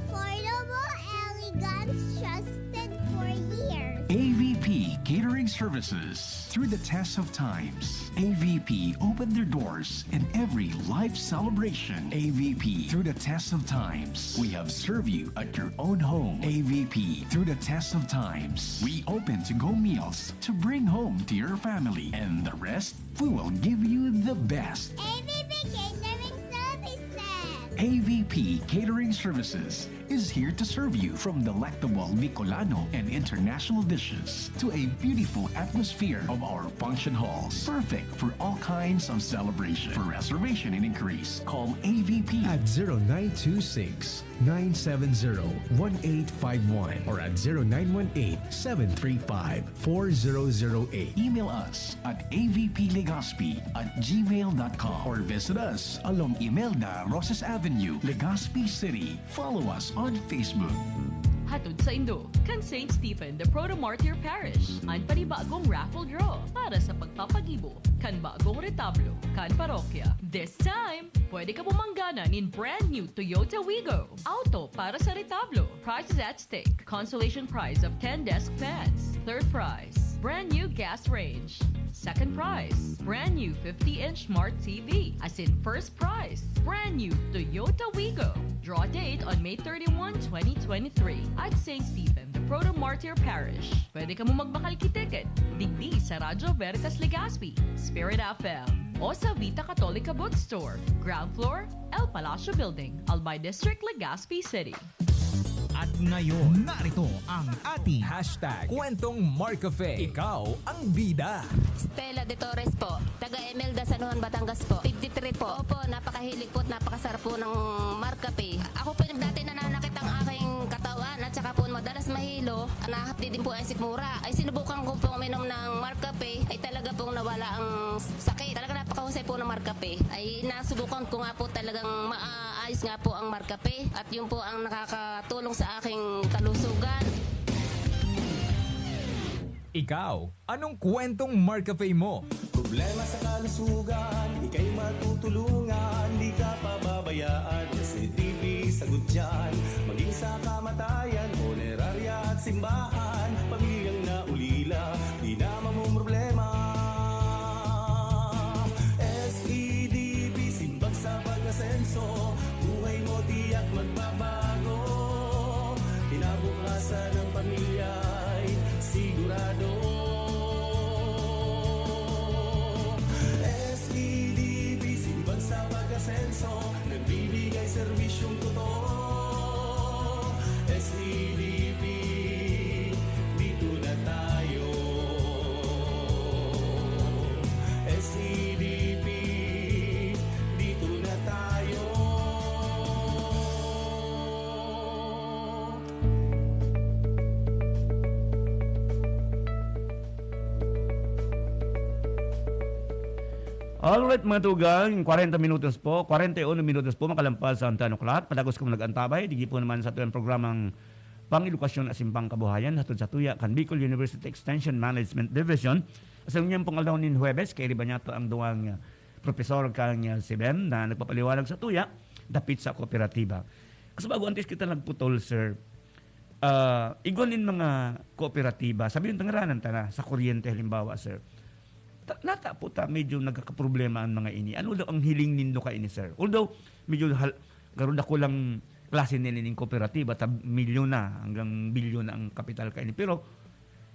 Affordable, elegant, trusted for years. A V P Catering Services. Through the test of times, A V P opened their doors in every life celebration. A V P, through the test of times, we have served you at your own home. A V P, through the test of times, we open to-go meals to bring home to your family. And the rest, we will give you the best. A V P Catering Services. A V P Catering Services is here to serve you from delectable Bicolano and international dishes to a beautiful atmosphere of our function halls. Perfect for all kinds of celebration. For reservation and inquiries, call A V P at zero nine two six, nine seven zero, one eight five one or at zero nine one eight, seven three five, four zero zero eight. Email us at A V P Legazpi at gmail dot com or visit us along Imelda Roses Avenue, Legazpi City. Follow us on Facebook. Hatod saindo kan Saint Stephen the Proto-Martyr Parish an panibagong raffle draw para sa pagpapagibo kan bagong retablo kan parokya. This time, pwede kamo manggana nin brand new Toyota Wigo. Auto para sa retablo. Prizes at stake. Consolation prize of ten desk fans. Third prize, brand new gas range. Second prize, brand new fifty-inch smart T V. Asin first prize, brand new Toyota Wigo. Draw date on May thirty-one, twenty twenty-three at Saint Stephen the Proto-Martyr Parish. Pwede kamo magbakal ki ticket digdi sa Radyo Veritas Legazpi, Spirit F M, o sa Vita Catholica Bookstore, ground floor, El Palacio Building, Albay District, Legazpi City. At ngayon, narito ang ating hashtag Kwentong Marcafe. Ikaw ang bida. Stella de Torres po, taga Imelda, San Juan, Batangas po. Fifty-three po. Opo, napakahilig po at napakasarap po ng Marcafe. Ako po yung dati nananakit ang aking katawan at saka po madalas mahilo, nahapdi din po ang sikmura. Ay sinubukan ko pong uminom ng Marcafe, ay talaga pong nawala ang sakit. Talaga napakahusay po ng Marcafe. Ay nasubukan ko nga po talagang maayos nga po ang Marcafe at yun po ang nakakatulong sa aking kalusugan. Ikaw, anong kwentong Marcafe mo? Problema sa kalusugan, ika'y matutulungan, di ka pababayaan. S D P sagot dyan, maging sa kamatayan, punerarya at simbahan, pamilyang naulila, di na mamumroblema. S E D P, simbag sa pag-asenso, buhay mo tiyak magbabago, kinabukasan ng pamilya'y sigurado. S E D P, simbag sa pag-asenso, nagbibigay serbisyong totoo. S E D P, dito na tayo. S E D P, dito na tayo. Alright, mga tugang, kwarenta minutos po, kwarenta y uno minutos po, makalampas sa ten o'clock. Padagos kong nag-antabay, digi po naman sa ating programang Pang-Edukasyon asin Pangkabuhayan, hatod sa tuya kan Bicol University Extension Management Division. Sa ngunyan pong aldaw nin Huwebes, kairiba niyato ang duwang, ah, propesor kan, ah, SEBEM na nagpapaliwanag sa tuya, dapit sa kooperatiba. Kasi bago antes kita nagputol, sir, ah, igwa nin mga kooperatiba, sabihin ta ngaranan ta na, sa kuryente halimbawa, sir. Ta-, nata po ta, medyo nagkakaproblema ang mga ini. Ano daw ang hiling nindo kaini, sir? Although, medyo hal-, garo dakulang klase nila ning kooperatiba, tab-, milyon na, hanggang bilyon na ang kapital kaini. Pero,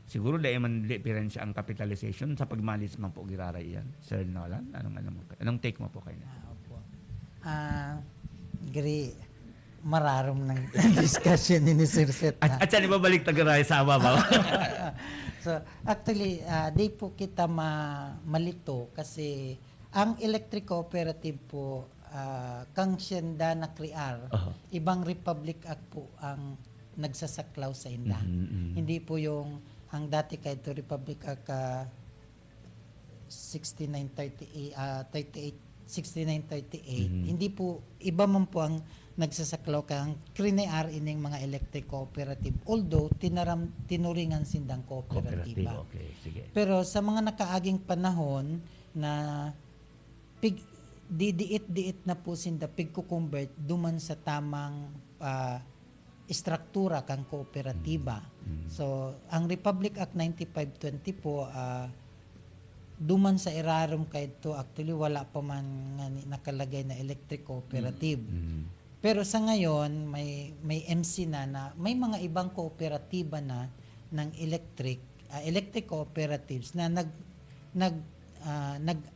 siguro dai man diperensya ang capitalization sa pag-manage man po giraray iyan. Sir Nolan, anong, anong, anong take mo po kaini? Ah, opo. Ah, gri, mararom ng discussion ni Sir Seth, At, ah. At siya, ibabalik ta giraray sa ababaw. So, actually, ah, di po kita ma-, malito kasi ang electric cooperative po, ah, kang siyenda na krear, Aha. ibang Republic Act po ang nagsasaklaw sa inda. Mhm, mhm. Hindi po yung, ang dati kay to Republic Act, ah, sixty-nine thirty-eight, ah, thirty-eight, sixty-nine thirty-eight. Mhm. Hindi po, iba man po ang nagsasaklaw kaya ang krinear ining mga electric cooperative. Although, tinaram-, tinuringan sindang kooperatiba. Cooperative, okay, sige. Pero sa mga nakaaging panahon na pig-, didiit-diit na po sinda, pigko-convert duman sa tamang, ah, estruktura kan kooperatiba. Mm. Mm. So, ang Republic Act ninety-five twenty po, ah, duman sa irarom kaidto, actually, wala pa man ngani nakalagay na electric cooperative. Mm. Mm. Pero sa ngayon, may, may M C na, na may mga ibang kooperatiba na ng electric, ah, electric cooperatives na nag-, nag-, ah, nag-,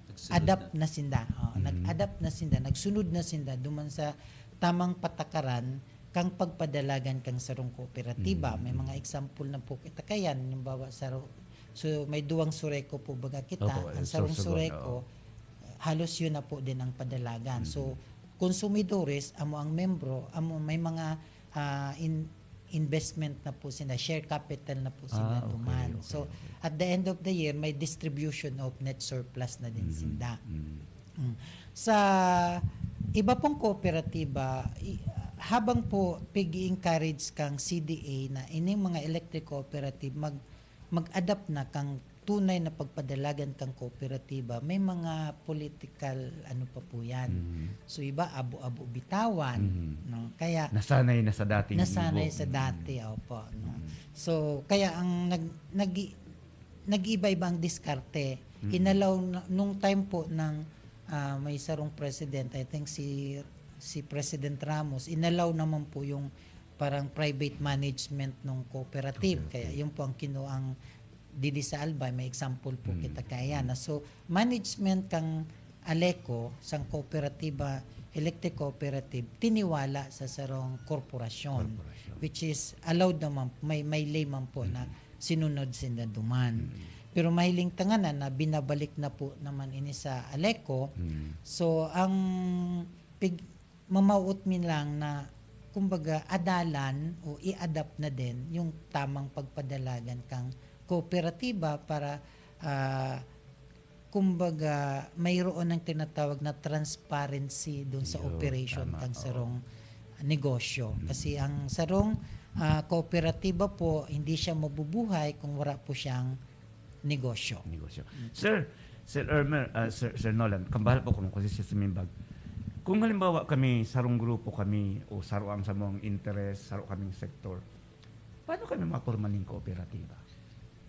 Nagsunod adapt na. Na sinda. Oh, Mm. nag-adapt na sinda, nagsunod na sinda duman sa tamang patakaran kang pagpadalagan kang sarong kooperatiba. Mm. May mga example na po kita kayan. Halimbawa, sa ro-, so, may duwang Sureco po baga kita. Opo, Ang eh, sarong Sorsogon, Sureco, oo. halos yun na po din ang padalagan. So, Mm. konsumidores, amo ang membro, amo may mga, ah, in-, investment na po sila, share capital na po sila Ah, okay, duman. okay, So, okay. at the end of the year, may distribution of net surplus na din Mhm. sinda. Mhm. Mm. Sa iba pong kooperatiba, i-, habang po pig-i-encourage kang C D A na ining mga electric cooperative mag-, mag-adapt na kang tunay na pagpadalagan kang kooperatiba, may mga political ano pa po yan. Mhm. So, iba, abo-abo bitawan, Mhm. no? Kaya Nasanay na sa dating Nasanay gibo. sa Mhm. dati, opo, no? Mhm. So, kaya ang nag-, nag-, nag-iba-iba ang diskarte. Mhm. Inalaw na, nung time po ng, ah, may sarong president, I think si, si President Ramos, inalaw naman po yung parang private management ng cooperative. Cooperative. Kaya yun po ang kinuang didi sa Albay, may example po Mm. kita kaya na. So, management kang Aleco, sang kooperatiba, electric cooperative, tiniwala sa sarong korporasyon, Korporasyon. which is allowed naman, may, may lay man po na Mm. sinunod sinda duman. Mm. Pero mahiling ta ngani na binabalik na po naman ini sa Aleco. Mm. So, ang pig-, mamawot mi lang na, kumbaga, adalan o i-adapt na din yung tamang pagpadalagan kang kooperatiba para, ah, kumbaga, mayroon ang tinatawag na transparency dun sa Yun, operation tama, kang oo. sarong negosyo. Mm. Kasi ang sarong, ah, kooperatiba po, hindi siya mabubuhay kung wala po siyang negosyo. Negosyo. Mm. Sir, Sir Elmer, ah, Sir, Sir Nolan, kambal po kung kasi siya sumimbag. Kung halimbawa kami, sarong grupo kami, o saro ang samong interes, saro kaming sektor, paano kami maporma ning kooperatiba?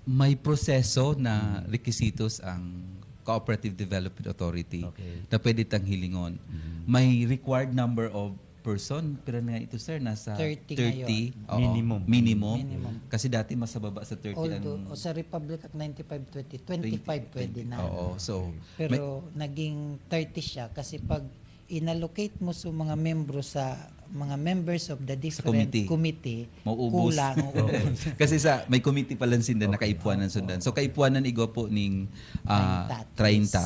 May proseso na requisitos ang Cooperative Development Authority Okay. na pwede tang hilingon. May required number of person, pero na ito, sir, nasa Thirty thirty. ngayon. Oo, Minimum. Minimum. Minimum. Kasi dati mas mababa sa thirty Although, ang o sa Republic Act ninety-five twenty, twenty-five pwede na. Oo, so Pero naging thirty siya kasi pag inallocate mo sa mga membro sa mga members of the different committee. committee, Mauubos. kulang. Oo. Kasi sa may committee pala sinda na Okay. kaipuanan sundan. So kaipuanan igwa po ning ah, Treinta at least. treinta.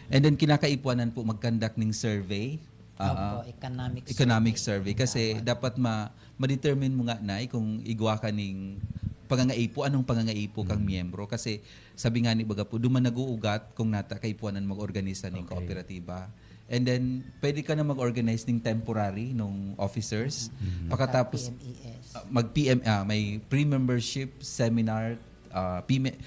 And then kinakaipuanan po mag-conduct ning survey. Ah, Opo, economic economic survey. survey kasi dapat ma ma-determine mo nga na kung igwa ka ning pangangaipo, anong pangangaipo kang miyembro kasi sabi nga ni baga po duman nag-uugat kung nata kaipuanan mag-organisa ning Okay. kooperatiba. And then pwede ka na mag-organize ning temporary nung officers. Pakatapos PMES. ah, mag-P M ah, may pre-membership seminar, ah, P M E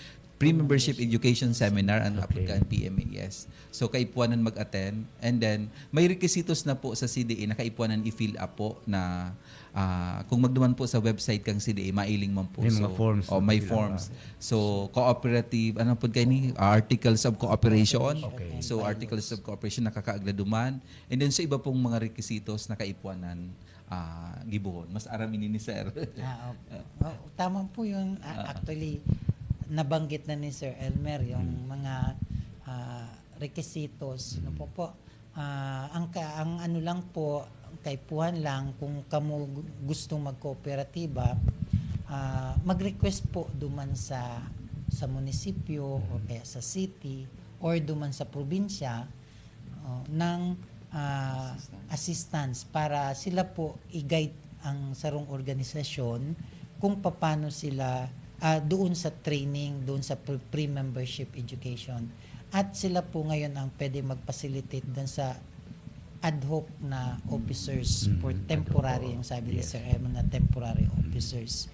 pre-membership education seminar ang Okay. African P M E S. So kaipuanan mag-attend and then may requisitos na po sa C D A na kaipuanan i-fill up po na ah, kung magduman po sa website kang C D A mailing man po. May So, mga forms oh, na may fill up, forms. ah. So cooperative ano po kay ni articles of cooperation. Okay. So articles of cooperation nakakaagladuman and then sa iba pong mga requisitos na kaipuanan ah, gibohon. Mas aram ini ni sir. Ah, okay. Oh, tama po yun. Ah, actually, nabanggit na ni Sir Elmer yung mga ah, requisitos. Ano po po? Ah, ang, ka, ang ano lang po, kaipuhan lang kung kamo gu- gustong magkooperatiba, ah, mag-request po duman sa sa munisipyo o kaya sa city or duman sa probinsya oh, ng ah, assistance para sila po i-guide ang sarong organisasyon kung paano sila ah, doon sa training, doon sa pre- pre-membership education. At sila po ngayon ang pwede mag-facilitate doon sa ad hoc na officers Mm, for ad hoc temporary, po. Ang sabi ni Yes. Sir Elmer na temporary officers.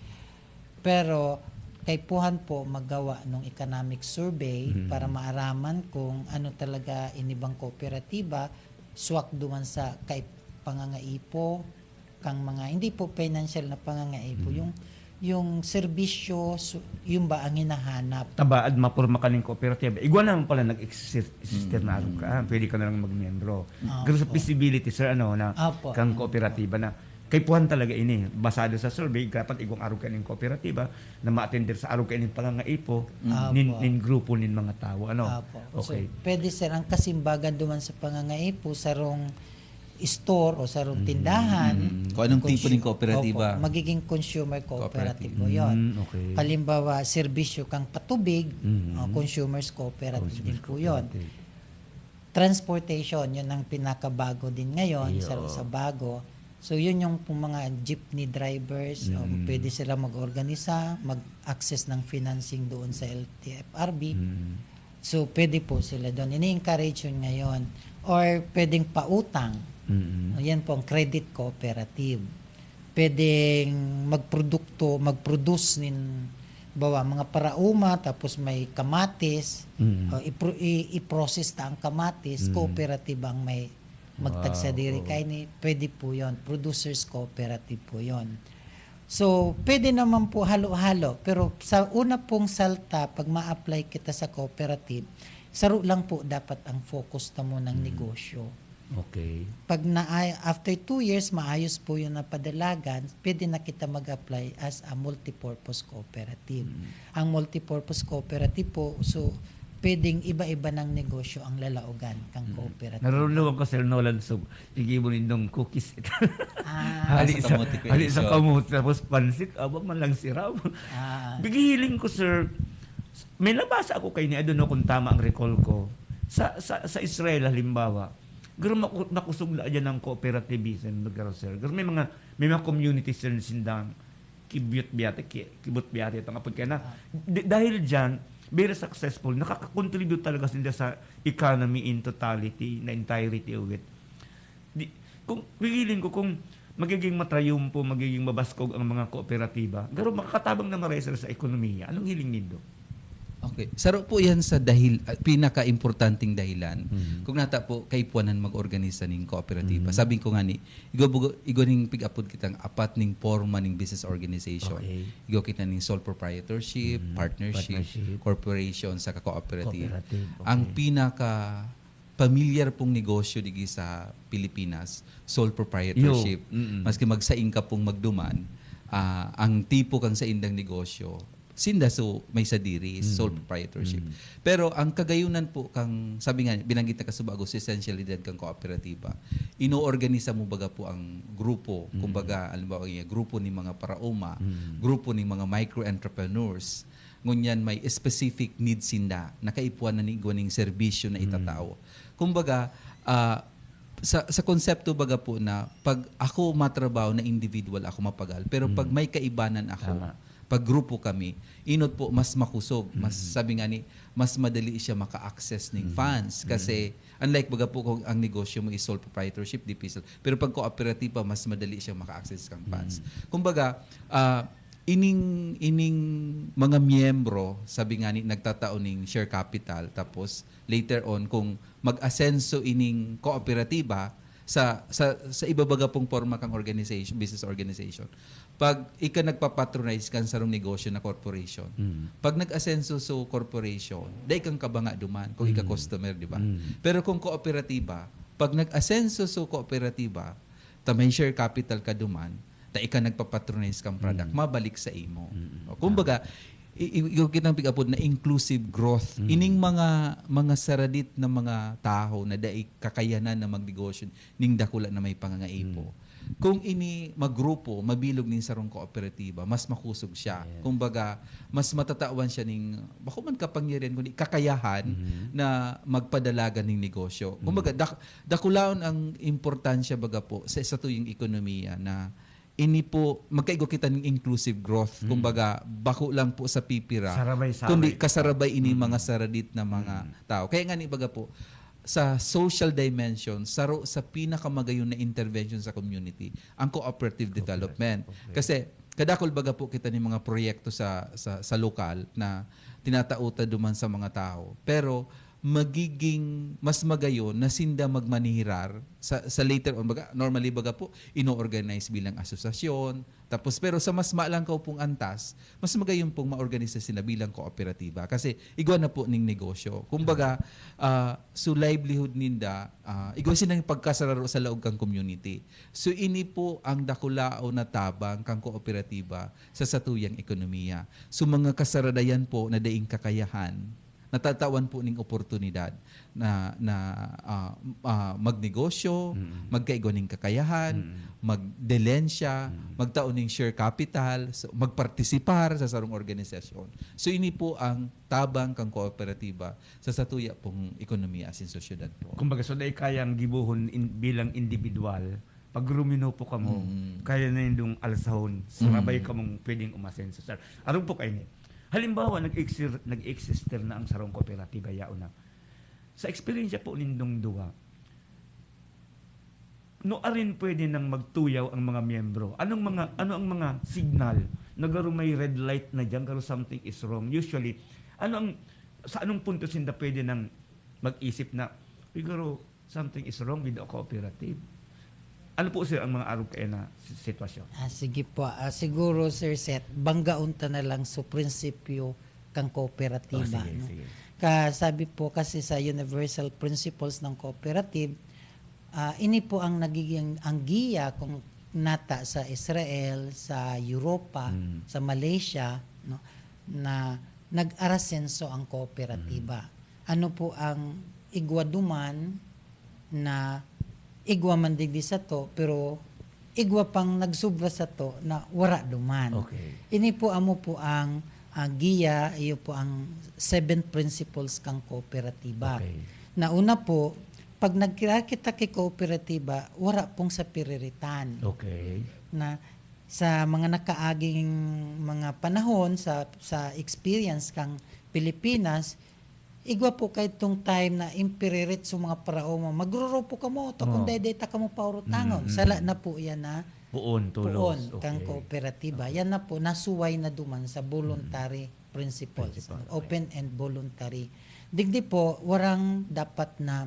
Pero kaipuhan po maggawa ng economic survey Mm. para maaraman kung ano talaga inibang kooperatiba, swak duman sa kay pangangaipo, kang mga, hindi po financial na pangangaipo, yung yung serbisyo, su- yun ba ang hinahanap? Tabaad, maporma ka ning kooperatiba. Igwa naman pala nag-exist na arog ka. Pwede ka na lang magmiyembro. Ah, Pero sa opo. feasibility, sir, ano, na Opo. kang kooperatiba na kaipuhan talaga ini. Basado sa survey, dapat igwang arog ka ning kooperatiba na ma-attender sa arog ka ning pangangaipo Opo. nin, nin grupo nin mga tao. Ano? Apo. So, Okay. pwede, sir, ang kasimbagan duman sa pangangaipo, sarong store o sarong tindahan. Mm. Kung anong tipo Consu- ng kooperatiba. Opo, magiging consumer cooperative Cooperative. po yun. Mm, okay. Halimbawa, serbisyo kang patubig, Mm. o consumers cooperative Consumers din po yun. cooperative. Transportation, yun ang pinakabago din ngayon, Iyo. sa, sa bago. So, yun yung pong mga jeepney drivers, o Mm. pwede sila mag-organisa, mag-access ng financing doon sa L T F R B. Mm. So, pwede po sila doon. Ini-encourage yun ngayon. Or pwedeng pautang. Mm. O, yan po ang credit cooperative. Pwedeng magprodukto, mag-produce nin, bawa, mga parauma, tapos may kamatis. Mm. O, ipro- i- i-process ta ang kamatis, Mm. cooperative ang may magtagsadiri Wow. kay ni, pwede po yon, producers cooperative po yon. So, pwede naman po halo-halo, pero sa una pong salta, pag ma-apply kita sa cooperative, saro lang po dapat ang focus ta mo ng negosyo. Okay. Pag na after two years, maayos po yung napadalagan, pwede na kita mag-apply as a multipurpose cooperative. Ang multipurpose cooperative po, so pwedeng iba-iba ng negosyo ang lalaogan kang cooperative. Narunungan ko, Sir Nolan, so, igibo nindong cookies. Ah. Hali Sa sa, kamote, Kuya hali sa Iso. Kamote, tapos pansit, aba man lang siraw. Ah. Bigihiling ko, sir, may nabasa ako kay ni, I don't know kung tama ang recall ko. Sa sa, sa Israel, halimbawa, garo maku- makusog na dyan ang cooperativism, garo, sir. Garo may mga, may mga communities, sir, na sindang kibiyot biyate, ki- kibot biyate, ito nga pagkaya na. Di- dahil dyan, very successful, nakakakontribute talaga sila sa economy in totality, na entirety of it. Di, kung pigiling ko, kung magiging matrayumpo, magiging mabaskog ang mga kooperatiba, garo makakatabang na maray sila sa ekonomiya. Anong hiling nindo? Okay. Saro po yan sa dahil, ah, pinaka-importanting dahilan. Mhm. Kung nata po, kaipuanan mag-organisa ning kooperatiba. Mhm. Sabi ko nga ni, igwa, bugo- igwa ning pig-apod kitang apat ning porma ning business organization. Okay. Igwa kita ning sole proprietorship, Mhm. partnership, Partnership. corporation, saka cooperative. Cooperative, okay. Ang pinaka pamilyar pong negosyo digi sa Pilipinas, sole proprietorship. Yo, mm-mm. Maski magsaing ka pong magduman, ah, ang tipo kang saindang negosyo, sinda so may sadiri, Mm. sole proprietorship. Mm. Pero ang kagayunan po kang, sabi nga, binanggit na kasubago, sa esensyalidad kang kooperatiba, inoorganisa mo baga po ang grupo, Mm. kumbaga, halimbawa, yung grupo ni mga paraoma, Mm. grupo ni mga micro-entrepreneurs, ngunyan may specific needs sinda, na kaipuhan na ni igwa ning serbisyo na Mm. itatao. Kumbaga, ah, sa, sa konsepto baga po na pag ako matrabaho na individual, ako mapagal. Pero pag Mm. may kaibanan ako, Tama. pag grupo kami, inot po, mas makusog. Mas, Mm. sabi nga ni, mas madali siya maka-access ning Mm. funds. Kasi, Mm. unlike baga po kung ang negosyo mo is sole proprietorship, di piso. Pero pag kooperatiba, mas madali siya maka-access kang funds. Mm. Kumbaga, ah, ining, ining mga miyembro, sabi nga ni, nagtatao ning share capital. Tapos, later on, kung mag-asenso ining kooperatiba sa, sa, sa iba baga pong porma kang organization, business organization, pag ika nagpapatronize kan sarong negosyo na corporation, Mm. pag nag-asenso so corporation, dai kang kabanga duman kung ika Mm. customer, di ba? Mm. Pero kung kooperatiba, pag nag-asenso so kooperatiba, ta may share capital ka duman, ta ika nagpapatronize kang product, Mm. mabalik sa imo. Mm. O, kumbaga, i-, i-, yung kitang pig-apod na inclusive growth. Mm. Ining mga, mga saradit na mga tawo na dai kakayanan na magnegosyo ning dakula na may pangangaipo. Mm. Kung ini magrupo, mabilog ning sarong kooperatiba, mas makusog siya. Yes. Kumbaga, mas matatawan siya ning, bako man kapangyarihan, kundi kakayahan Mm. na magpadalagan ning negosyo. Mm. Kumbaga, dak-, dakulaon ang importansya, baga po, sa satuyang ekonomiya na ini po, magkaigwa kita ning inclusive growth. Mm. Kumbaga, bako lang po sa pipira, Sarabay-sabay kundi kita. kasarabay ini Mm. mga saradit na mga Mm. tao. Kaya nga ni, baga po, sa social dimension, saro sa pinakamagayon na intervention sa community, ang cooperative Cooperative. development. Okay. Kasi, kadakol baga po kita ning mga proyekto sa, sa, sa lokal na tinatao ta duman sa mga tao. Pero, magiging mas magayon na sinda magmanihirar sa, sa later on. Baga, normally, baga po, ino-organize bilang asosasyon. Tapos, pero sa mas malangkaw pong antas, mas magayon pong maorganisa sila bilang kooperatiba. Kasi, igwa na po ning negosyo. Kumbaga, ah, so livelihood ninda, ah, igwa silang pagkasararo sa laog kang community. So, ini po ang dakulaon na tabang kang kooperatiba sa satuyang ekonomiya. So, mga kasaradayan po na daing kakayahan, natatawan po ning oportunidad na, na, ah, ah, magnegosyo, Mm. magkaigwa ning kakayahan, Mm. magdelensya, Mm. magtao ning share capital, so, magpartisipar sa sarong organisasyon. So, ini po ang tabang kang kooperatiba sa satuya pong ekonomiya asin sosyedad po. Kumbaga, so, dai kayang gibohon in, bilang individual, pag rumino po kamo, Mm. kaya na nindong alsahon, sarabay Mm. kamong pwedeng umasenso, sir. Arog po kaini. Halimbawa, nag-exer-, nag-existe na ang sarong kooperatiba, yaon na. Sa eksperyensya po nindong duwa, nuarin pwede nang magtuyaw ang mga miyembro? Anong mga, ano ang mga signal na garo may red light na diyan, garo something is wrong? Usually, ano ang, sa anong punto sinda pwede nang mag-isip na, "Uy, garo, something is wrong with the cooperative"? Ano po, sir, ang mga arog kaya na si-, sitwasyon? Ah, sige po. Ah, siguro, Sir Seth, banggaon ta na lang sa prinsipyo kang kooperatiba, Oh, sige, no? sige. Ka-, sabi po kasi sa universal principles ng cooperative, ah, ini po ang nagiging, ang giya kung nata sa Israel, sa Europa, Mm. sa Malaysia, no, na nag-arasenso ang kooperatiba. Mm. Ano po ang igwa duman na igwa man digdi sato, pero igwa pang nagsubra sato na wara duman. Okay. Ini po, amo po ang, ah, giya, iyo po ang seven principles kang kooperatiba. Okay. Na una po, pag nagkira kita ki kooperatiba, wara pong sa piriritan. Okay. Na sa mga nakaaging mga panahon, sa, sa experience kang Pilipinas, igwa po kaidtong time na impiririt sa mga paraoma, "Magroropo kamo, ta kung Oh. dai-dai ta kamo paurutangon." Mm, mm. Sala na po yan na Poon, tulos. poon kang Okay. kooperatiba. Okay. Yan na po, nasuway na duman sa voluntary Mm. principles, principle, ano, okay, open and voluntary. Digdi po, warang dapat na,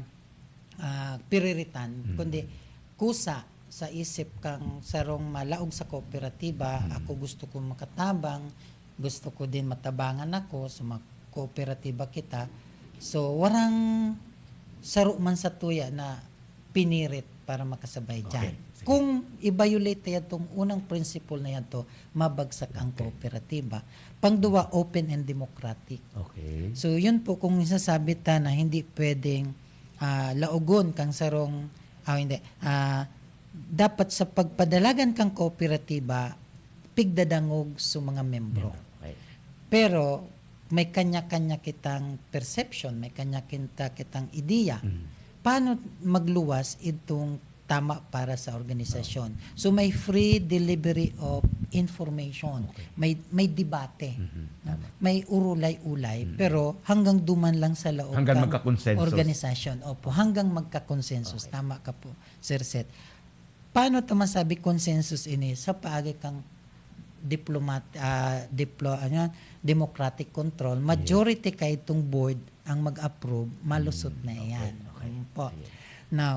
ah, piriritan, mm, kundi kusa sa isip kang sarong malaog sa kooperatiba, mm, ako gusto ko makatabang, gusto ko din matabangan ako, so magkooperatiba kita. So, warang saro man sa tuya na pinirit para makasabay, okay, diyan. Sige. Kung i-violate na yadtong unang principle na yadto, mabagsak ang, okay, kooperatiba. Pangduwa, open and democratic. Okay. So, yun po, kung isasabi ta na hindi pwedeng, ah, laogon kang sarong, ah, hindi, ah, dapat sa pagpadalagan kang kooperatiba, pigdadangog sa mga membro. Yeah, okay. Pero may kanya-kanya kitang perception, may kanya-kanya kitang ideya. Mm. Paano magluwas itong tama para sa organisasyon? Oh. So, may free delivery of information. Okay. May, may debate. Mhm. No? Tama. May urulay-ulay, mm, pero hanggang duman lang sa laog, hanggang kang magkakonsensus, organisasyon. Opo, hanggang magkakonsensus. Okay. Tama ka po, Sir Seth. Paano ta masabi consensus ini? Sa paagi kang diplomat-, ah, diplo-, ano yan? Democratic control, majority, yeah, kaitong board ang mag-approve, malusot, mm, na, okay, iyan. Okay. Ayun po. Sige. Now,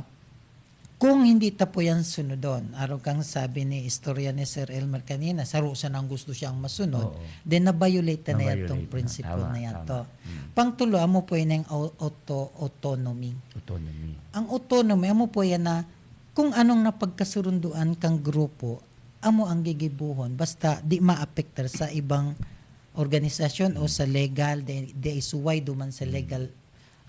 kung hindi ta po yan sunodon, arog kang sabi ni istorya ni Sir Elmer kanina, saro sana ang gusto siyang masunod, oo, then na-violate na, na yadtong, na-violate na, principle, tama, na yan, tama, to. Mm. Pangtulo, amo po yan ang au-, auto-, autonomy. Autonomy. Ang autonomy, amo po yan na kung anong napagkasurunduan kang grupo, amo ang gigibohon, basta di maapektar sa ibang organisasyon o, mm, sa legal, di, di isuway duman sa, mm, legal,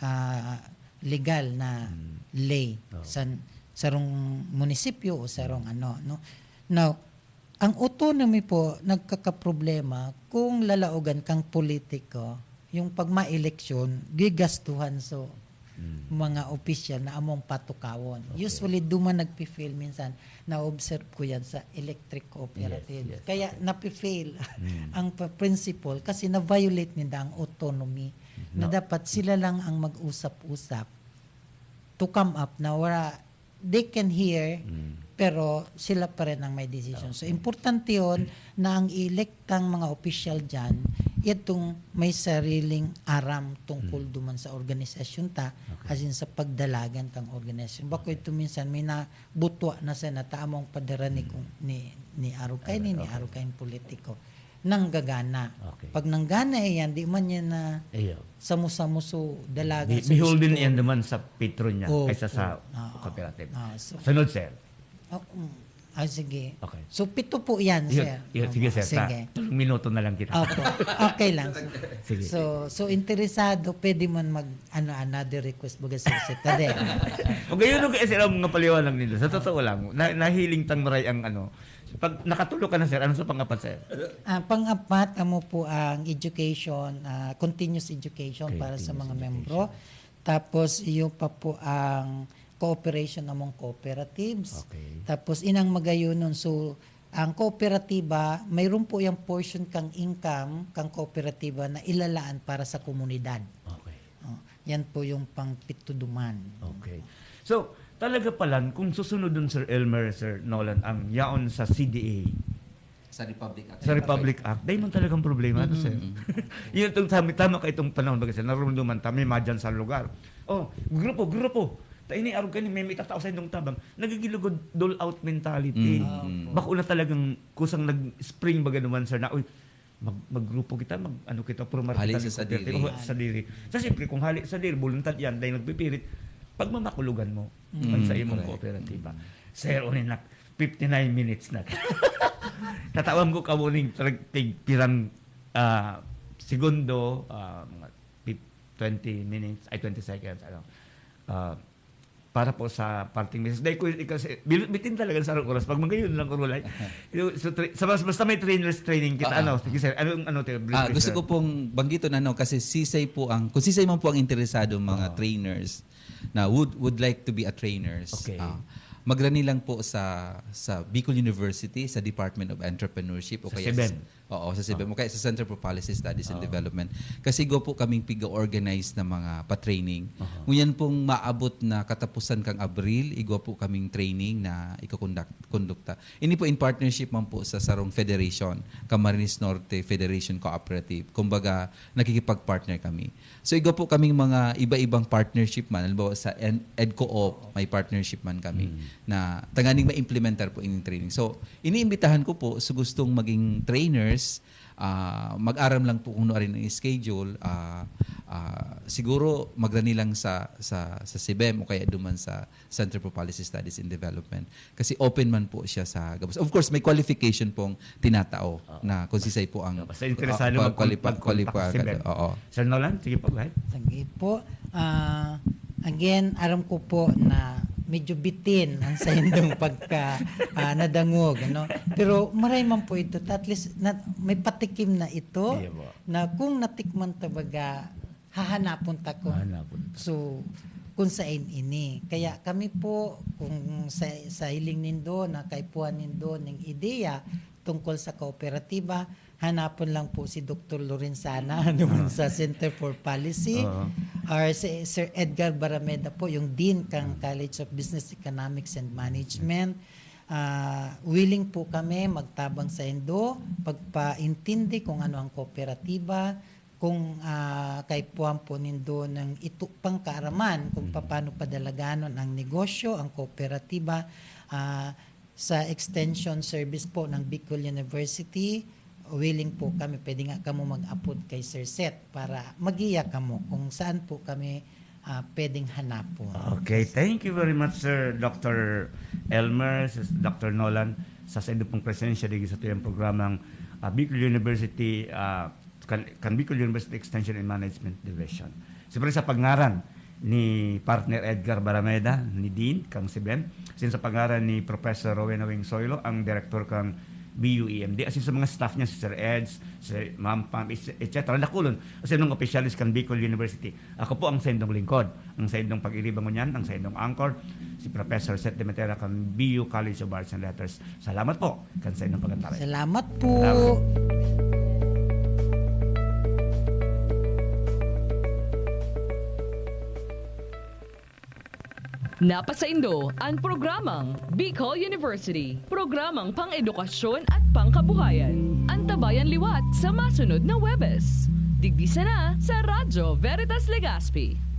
ah, legal na, mm, ley, oo, san, sarong munisipyo o sarong, mm, ano, no? Now, ang autonomy po nagkakaproblema kung lalaogan kang politiko, yung pag maeleksyon, gigastuhan so, mm, mga opisyal na among patukawon. Okay. Usually, duman nagpi-fail minsan, na-observe ko yan sa electric cooperatives. Yes, yes, okay. Kaya napi-fail, mm, ang pa-, principle kasi na-violate ninda ang autonomy, mm, na, no, dapat sila lang ang mag-usap-usap to come up na wala, they can hear, mm, pero sila pa rin ang may desisyon. So, okay, importante yon na ang ielektang mga opisyal dyan, itong may sariling aram tungkol, mm, duman sa organisasyon ta, okay, as in sa pagdalagan kang organisasyon. Bako, okay, ito minsan may nabutwa na sa natamong padara ni, mm, kung, ni, ni Arukay, ni, ni, okay, Arukay politiko. Nanggagana. Okay. Pag nanggana iyan, di man yan na, iyo, samo-samo so dalaga. Bi-, sa beholden gusto. Iyan naman sa patron niya, opo, kaysa sa, oo, cooperative. Ah, so, sunod, sir. Oh, mm. Ah, sige. Okay. So, pito po yan, iyo, sir. Iyo, opo, sige, sir. Sige. Ta-, tatlong minuto na lang kita. Opo. Okay lang, sir. Sige. So, so interesado, pwede man mag, ano, another request, baga, sir, sir. Tade. Okay, yun ang, sir, ang mga paliwanag nila. Sa totoo lang, na, nahiling tang maray ang, ano, pag nakatulo ka na, sir, ano sa pang-apat, sir? Ah, pang-apat, amo po ang education, ah, continuous education. Okay, para sa continuous mga education. Membro. Tapos, iyo pa po ang cooperation among cooperatives. Okay. Tapos, inang magayonon. So, ang kooperatiba, mayroon po yung portion kang income, kang kooperatiba na ilalaan para sa komunidad. Okay. Oh, yan po yung pang pito duman. Okay. So, talaga pala, kung susunod dun, Sir Elmer, Sir Nolan, ang yaon sa C D A, sa Republic Act. Sa Republic Act, dahil man talagang problema, ano, sir? Mm-mm. Yun itong tama, tama ka itong panahon, baga, sir, narumduman, tama, may madyan sa lugar. Oh, grupo, grupo. Ta ini, arog kayo, may, may tatao sa indong tabang. Nagigilugod, dole out mentality. Mm. Bako na talagang kusang nag-spring, baga naman, sir, na, uy, mag-, maggrupo kita, mag-, ano kita, purmar kita, hali sa sadiri. Sa siyempre, kung hali sa sadiri, voluntad yan, dahil nagpipirit, pagmamakulugan mo, mm, ang sa imong, correct, kooperatiba. Mm. Sir, unin na, fifty-nine minutes na. Tatawan ko ka mo ning trag-, tig-, pirang, ah, segundo, ah, mga fif-, twenty minutes, ay, twenty seconds, ano. Ah, para po sa parting message. Dahil ko, ikaw, si-, bil-, bitin talaga sa oras. Pag magayon lang, kurulay. Yung, so, tra-, sa, bas-, basta may trainers training kita, ah, ano, sige, sir, ano, ano, te, brief, ah, gusto ko pong banggiton, ano, kasi sisay po ang, kung sisay man po ang interesado, mga, oo, trainers na would, would like to be a trainers, okay, ah, magrani lang po sa, sa Bicol University, sa Department of Entrepreneurship, o sa kaya CBEN. Oo, sa CBEM, Ah. o kaya sa Center for Policy Studies and Oo. Development. Kasi igwa po kaming piga-organize na mga pa-training. Aha. Ngunyan pong maabot na katapusan kang Abril, igwa po kaming training na iko-conduct, kondukta. Ini po in partnership man po sa sarong federation, Camarines Norte Federation Cooperative. Kumbaga, nakikipag-partner kami. So, igwa po kaming mga iba-ibang partnership man. Halimbawa, sa en-, EDCO-OP, may partnership man kami Mm. na tanganing ma-implementar po ining training. So, iniimbitahan ko po sa gustong maging trainers, ah, mag-aram lang po kung ano rin ang schedule. Ah, ah, siguro magdani lang sa, sa, sa CBEM o kaya duman sa Center for Policy Studies and Development. Kasi open man po siya sa gabos. Of course, may qualification pong tinatao Oo. na kung sisay po ang, Basta interesado ah, mag-, qualifi-, mag-contact qualifi-, sa CBEM. Oo. Sir Nolan, sige po, go ahead. Sige po. Ah, again, aram ko po na medyo bitin ang saindong pagka, ah, nadangog, ano? Pero maray man po ito. At least, na, may patikim na ito Iya po. na kung natikman ta baga, hahanapon ta kung Hahanapon ta. So, kung sain ini. Kaya kami po, kung sa, sa hiling nindo na kaipuhan nindo ning ideya tungkol sa kooperatiba, hanapon lang po si Doktor Lorenzana doon Ah. sa Center for Policy Oo. or si Sir Edgar Barameda po, yung Dean kang College of Business Economics and Management. Ah, willing po kami magtabang saindo, pagpaintindi kung ano ang kooperatiba, kung, ah, kaipuhan po nindo ng ito pang kaaraman kung Mm. paano padalaganon ang negosyo, ang kooperatiba, ah, sa extension service po ng Bicol University, willing po kami. Pwede nga kamo mag-apod kay Sir Seth para magiya kamo kung saan po kami, ah, pwedeng hanapon. Okay, thank you very much, Sir Doctor Elmer, Sir Doctor Nolan, sa saindong pong presensya digdi sa tuyang programang, ah, Bicol University, ah, kan, kan Bicol University Extension and Management Division. Siyempre sa pangaran ni Partner Edgar Barameda, ni Dean, kang CBEM, asin sa pangaran ni Professor Rowena Wing Soylo, ang Director kang B U E M D, asin sa mga staff niya, si Sir Eds, si Ma'am Pam, et cetera. Dakulon, asin mga opisyalis kan Bicol University. Ako po ang saindong lingkod, ang saindong pag-iriba ngunyan, ang saindong anchor, si Professor Seth Demetera kan B U College of Arts and Letters. Salamat po kan saindong pag-antabay. Salamat po. Salamat. Napasaindo ang programang Bicol University, programang pang-edukasyon at pangkabuhayan. Antabayan liwat sa masunod na Huwebes. Digdi sana sa Radyo Veritas Legazpi.